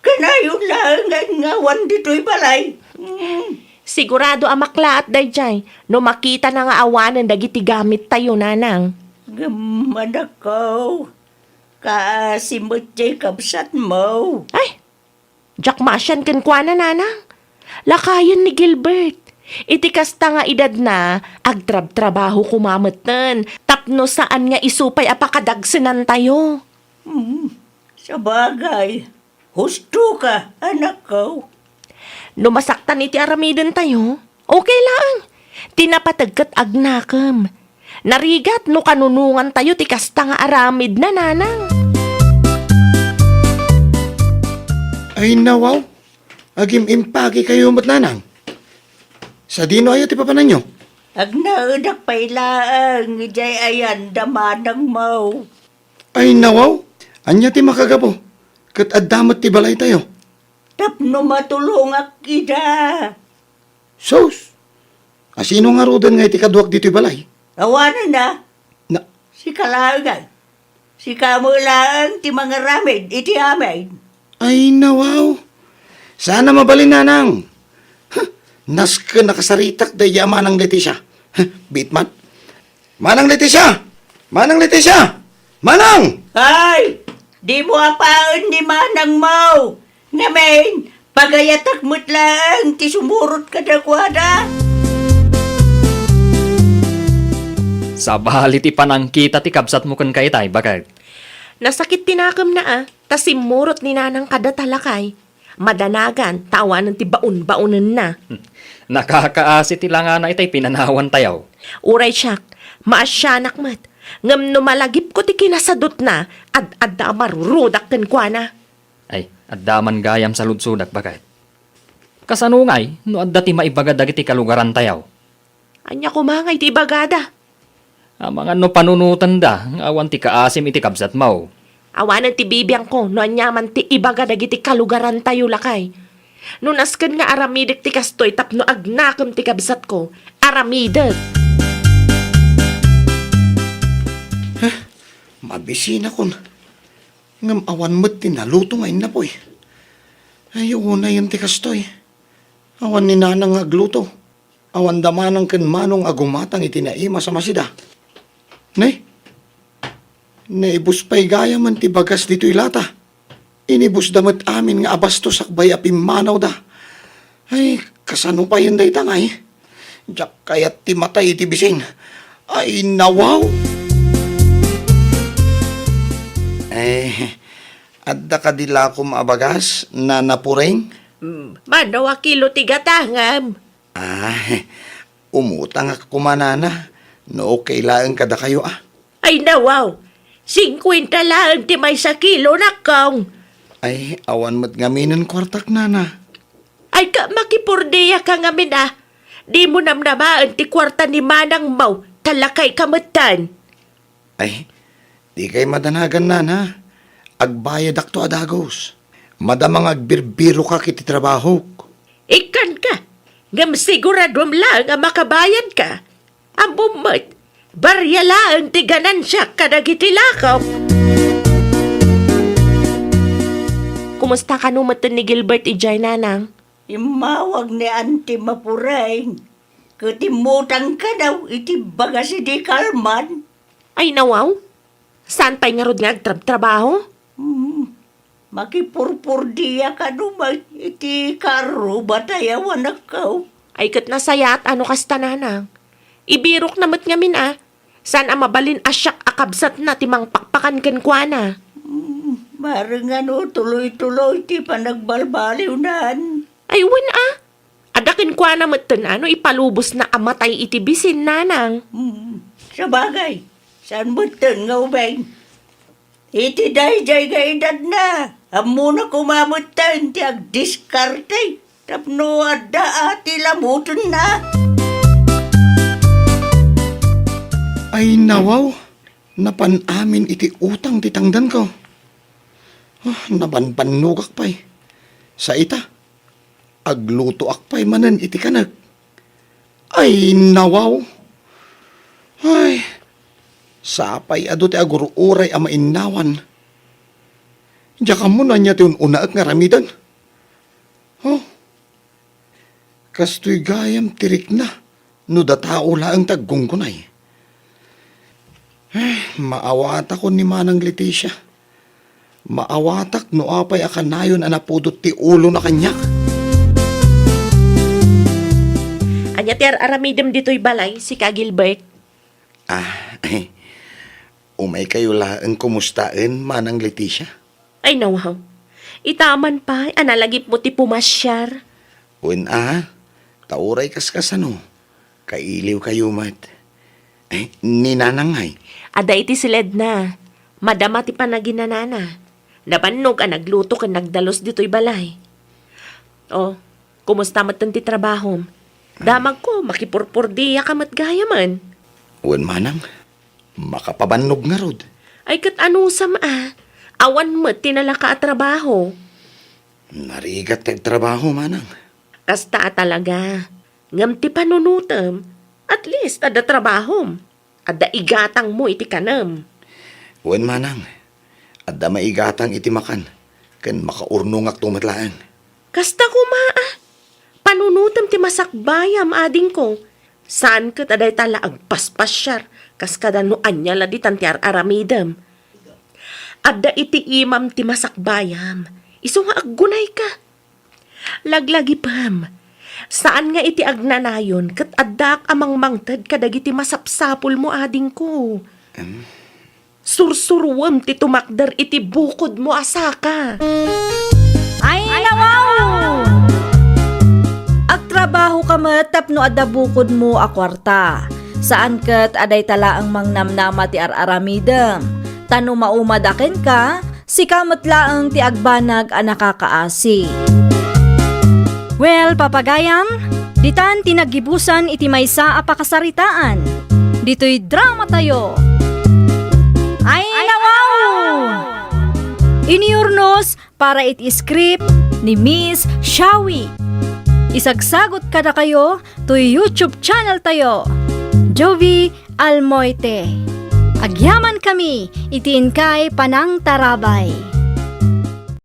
Kanayon laengen nga awan ditoy balay. Mm. Sigurado a maklaat daydiay no makitana nga awanen dagiti gamittayo, Nanang. Ngem, anakko, kaasi met jay kabsatmo. Ay, diak maasian kenkuana, Nanang. Lakayen ni Gilbert. Iti kasta nga edadna, agtrabtrabaho koma metten tapno saan nga isu pay a pakadagsenantayo. Hmm, sabagay. Husto ka, anakko. No masaktan iti aramidentayo, okay laeng. Ti napateg ket agnakem. Narigat no kanunongantayo ti kasta nga aramidna, Nanang. Ay, nawaw. Agim-impagikayo met, Nanang. Sadino aya ti papananyo? Agnaedak pay laeng idiay ayan da manangmo. Ay, nawaw. Ania ti makagapu ket adda met ti balaytayo? Tapno matulongak ida. Sus! Asino ngaruden nga iti kaduak ditoy balay? Awanen a. Na- Sika laeng ay. Sika met laeng ti mangaramid iti amin. Ay, nawaw. Saan a mabalin, Nanang. Huh, nasken a kasaritak daydi a Manang Leticia. Huh, bitman. Manang Leticia! Manang Leticia! Manang! Ay! Dimo apaen ni manangmo! Ngamin, pagayatak met laeng ti sumurot kadakuada. Sabali ti panangkita ti kabsatmo kenka itay, baket. Nasakit ti nakemna a, ta simmurot ni Nanang kadata lakay. Madanagan, ta awanen ti baon-baonenna. Nakakaasi ti langana itay pinanawantayo. Uray siak, maasianak met. Ngem no malagipko ti kinasadutna, ad-adda a marurudak kenkuana. Ay, adda man gayam saludsodak, baket. Kasano ngay no adda ti maibaga dagiti kalugarantayo? Ania koma ngay ti ibagada? Amangan no panunotenda nga awan ti kaasim iti kabsatmo. Awanen ti bibiangko no aniaman ti ibaga dagiti kalugarantayo, lakay. No nasken nga aramidek ti kastoy tapno agnakem ti kabsatko, aramidek. Huh? Mabisinakon. Ngem awan met ti naluto nga innapoy. Ay, unayen ti kastoy. Awan ni Nanang nga agluto. Awan da Manang ken Manong a gumatang iti naimas a masida. Ne? Naibus pay gayamen ti bagas ditoy lata. Inibusda met amin nga abastos sakbay a pimmanawda. Ay, kasano payen dayta ngay? Diak kayat ti matay iti bisin. Ay, nawaw! Ay, adda kadi lakom a bagas, Nana Puring? Mm, mano a kilo ti gatangam? Ah, umutangak koma, Nana, no okay laeng kadakayo, a. Ay, nawaw! Singkuenta laeng ti maysa kilo, nakkong! Ay, awan met ngaminen kuartak, Nana. Ay, ka, makipurdiaka ngamin, a. Dimo namnamaen ti kuarta ni manangmo, ta lakayka metten. Ay, dikay madanagan, Nana. Agbayadakto a dagus. Madama nga agbirbirokak iti trabahok. Ikkanka, ngem siguraduem laeng a makabayadka. Ammom met, baria laeng ti ganansiak kadagiti lakok. Kumusta kano metten ni Gilbert idiay, Nanang? Immawag ni Auntie Mapureng, ket immutang kano iti bagas idi kalman. Ay, nawaw. Saan pay ngarud nga agtrabtrabaho? Hmm, makipurpurdia kano met iti karruba tayawanakko. Ay, ket nasayaat a no kasta, nanang. Ibirokna met ngamin a, saan a mabalin a siak a kabsatna ti mangpakpakan kenkuana. Hmm, maringan no tuloy-tuloy ti panagbalbaliwnan. Ay, wen a. Adda kenkuana metten a no ipalubosna a matay iti bisin, nanang. Hmm, sabagay, saan metten nga ubing? Iti daydiay nga edadna, ammona koma metten ti agdiskarte tapno adda a ti lamutenna. Ay, nawaw, napan amin iti utang ti tangdanko. Ah, nabanbannogak pay. Sa ita, aglutoak pay manen iti kanek. Ay, nawaw! Ay, sapay adu ti agur-uray a mainnawan. Diak ammo no ania ti un-unaek nga aramiden. Oh, kastoy gayam ti rikna no datao laeng ti aggunggunay. Eh, maawatakon ni Manang Leticia. Maawatak no apay a kanayon a napudot ti ulona kaniak. Ania ti ar-aramidem ditoy balay, sika, Gilbert? Ah, umaykayo laeng kumustaen, Manang Leticia? Ay, nawaw. Ita man pay a nalagipmo ti pumasiar. Wen a, ta uray kaskasano, kailiwkayo met. Eh, ni Nanang ngay? Adda iti siledna. Madama ti panaginanana. Nabannog a nagluto ken nagdalus ditoy balay. Oh, kumusta metten ti trabahom? Damagko, makipurpurdiaka met gayamen. Wen manang, makapabannog ngarud. Ay, ket anusam a, awan met ti nalaka a trabaho. Narigat ti agtrabaho, manang. Kasta a talaga. Ngem ti panunutem, at least adda trabahom. Adda igatangmo iti kanem. Wen, manang, adda maigatang iti makan, ken makaurnongakto met laeng. Kasta koma a, panunutem ti masakbayam, adingko. Saan ket a dayta la agpaspasiar, kas kada no ania la ditan ti ar-aramidem. Adda iti imam ti masakbayam, isu nga aggunayka. Laglagipem, saan nga iti agnanayon ket addaak a mangmangted kadagiti masapsapulmo, adingko. Em? Sursuruem ti tumakder iti bukodmo a saka. Ay, nawaw! Agtrabahoka met tapno adda bukodmo a kuarta. Saan ket a dayta laeng mangnamnama ti ar-aramidem. Ta no maumada kenka, sika met laeng ti agbanag a nakakaasi. Well, papagayam, ditan ti naggibusan iti maysa a pakasaritaan. Ditoy dramatayo. Ay, nawaw! Iniurnos para iti script ni Miss Shawi. Isagsagot kadakayo toy YouTube channel tayo, Jovie Almoite. Agyamankami iti inkay panangtarabay.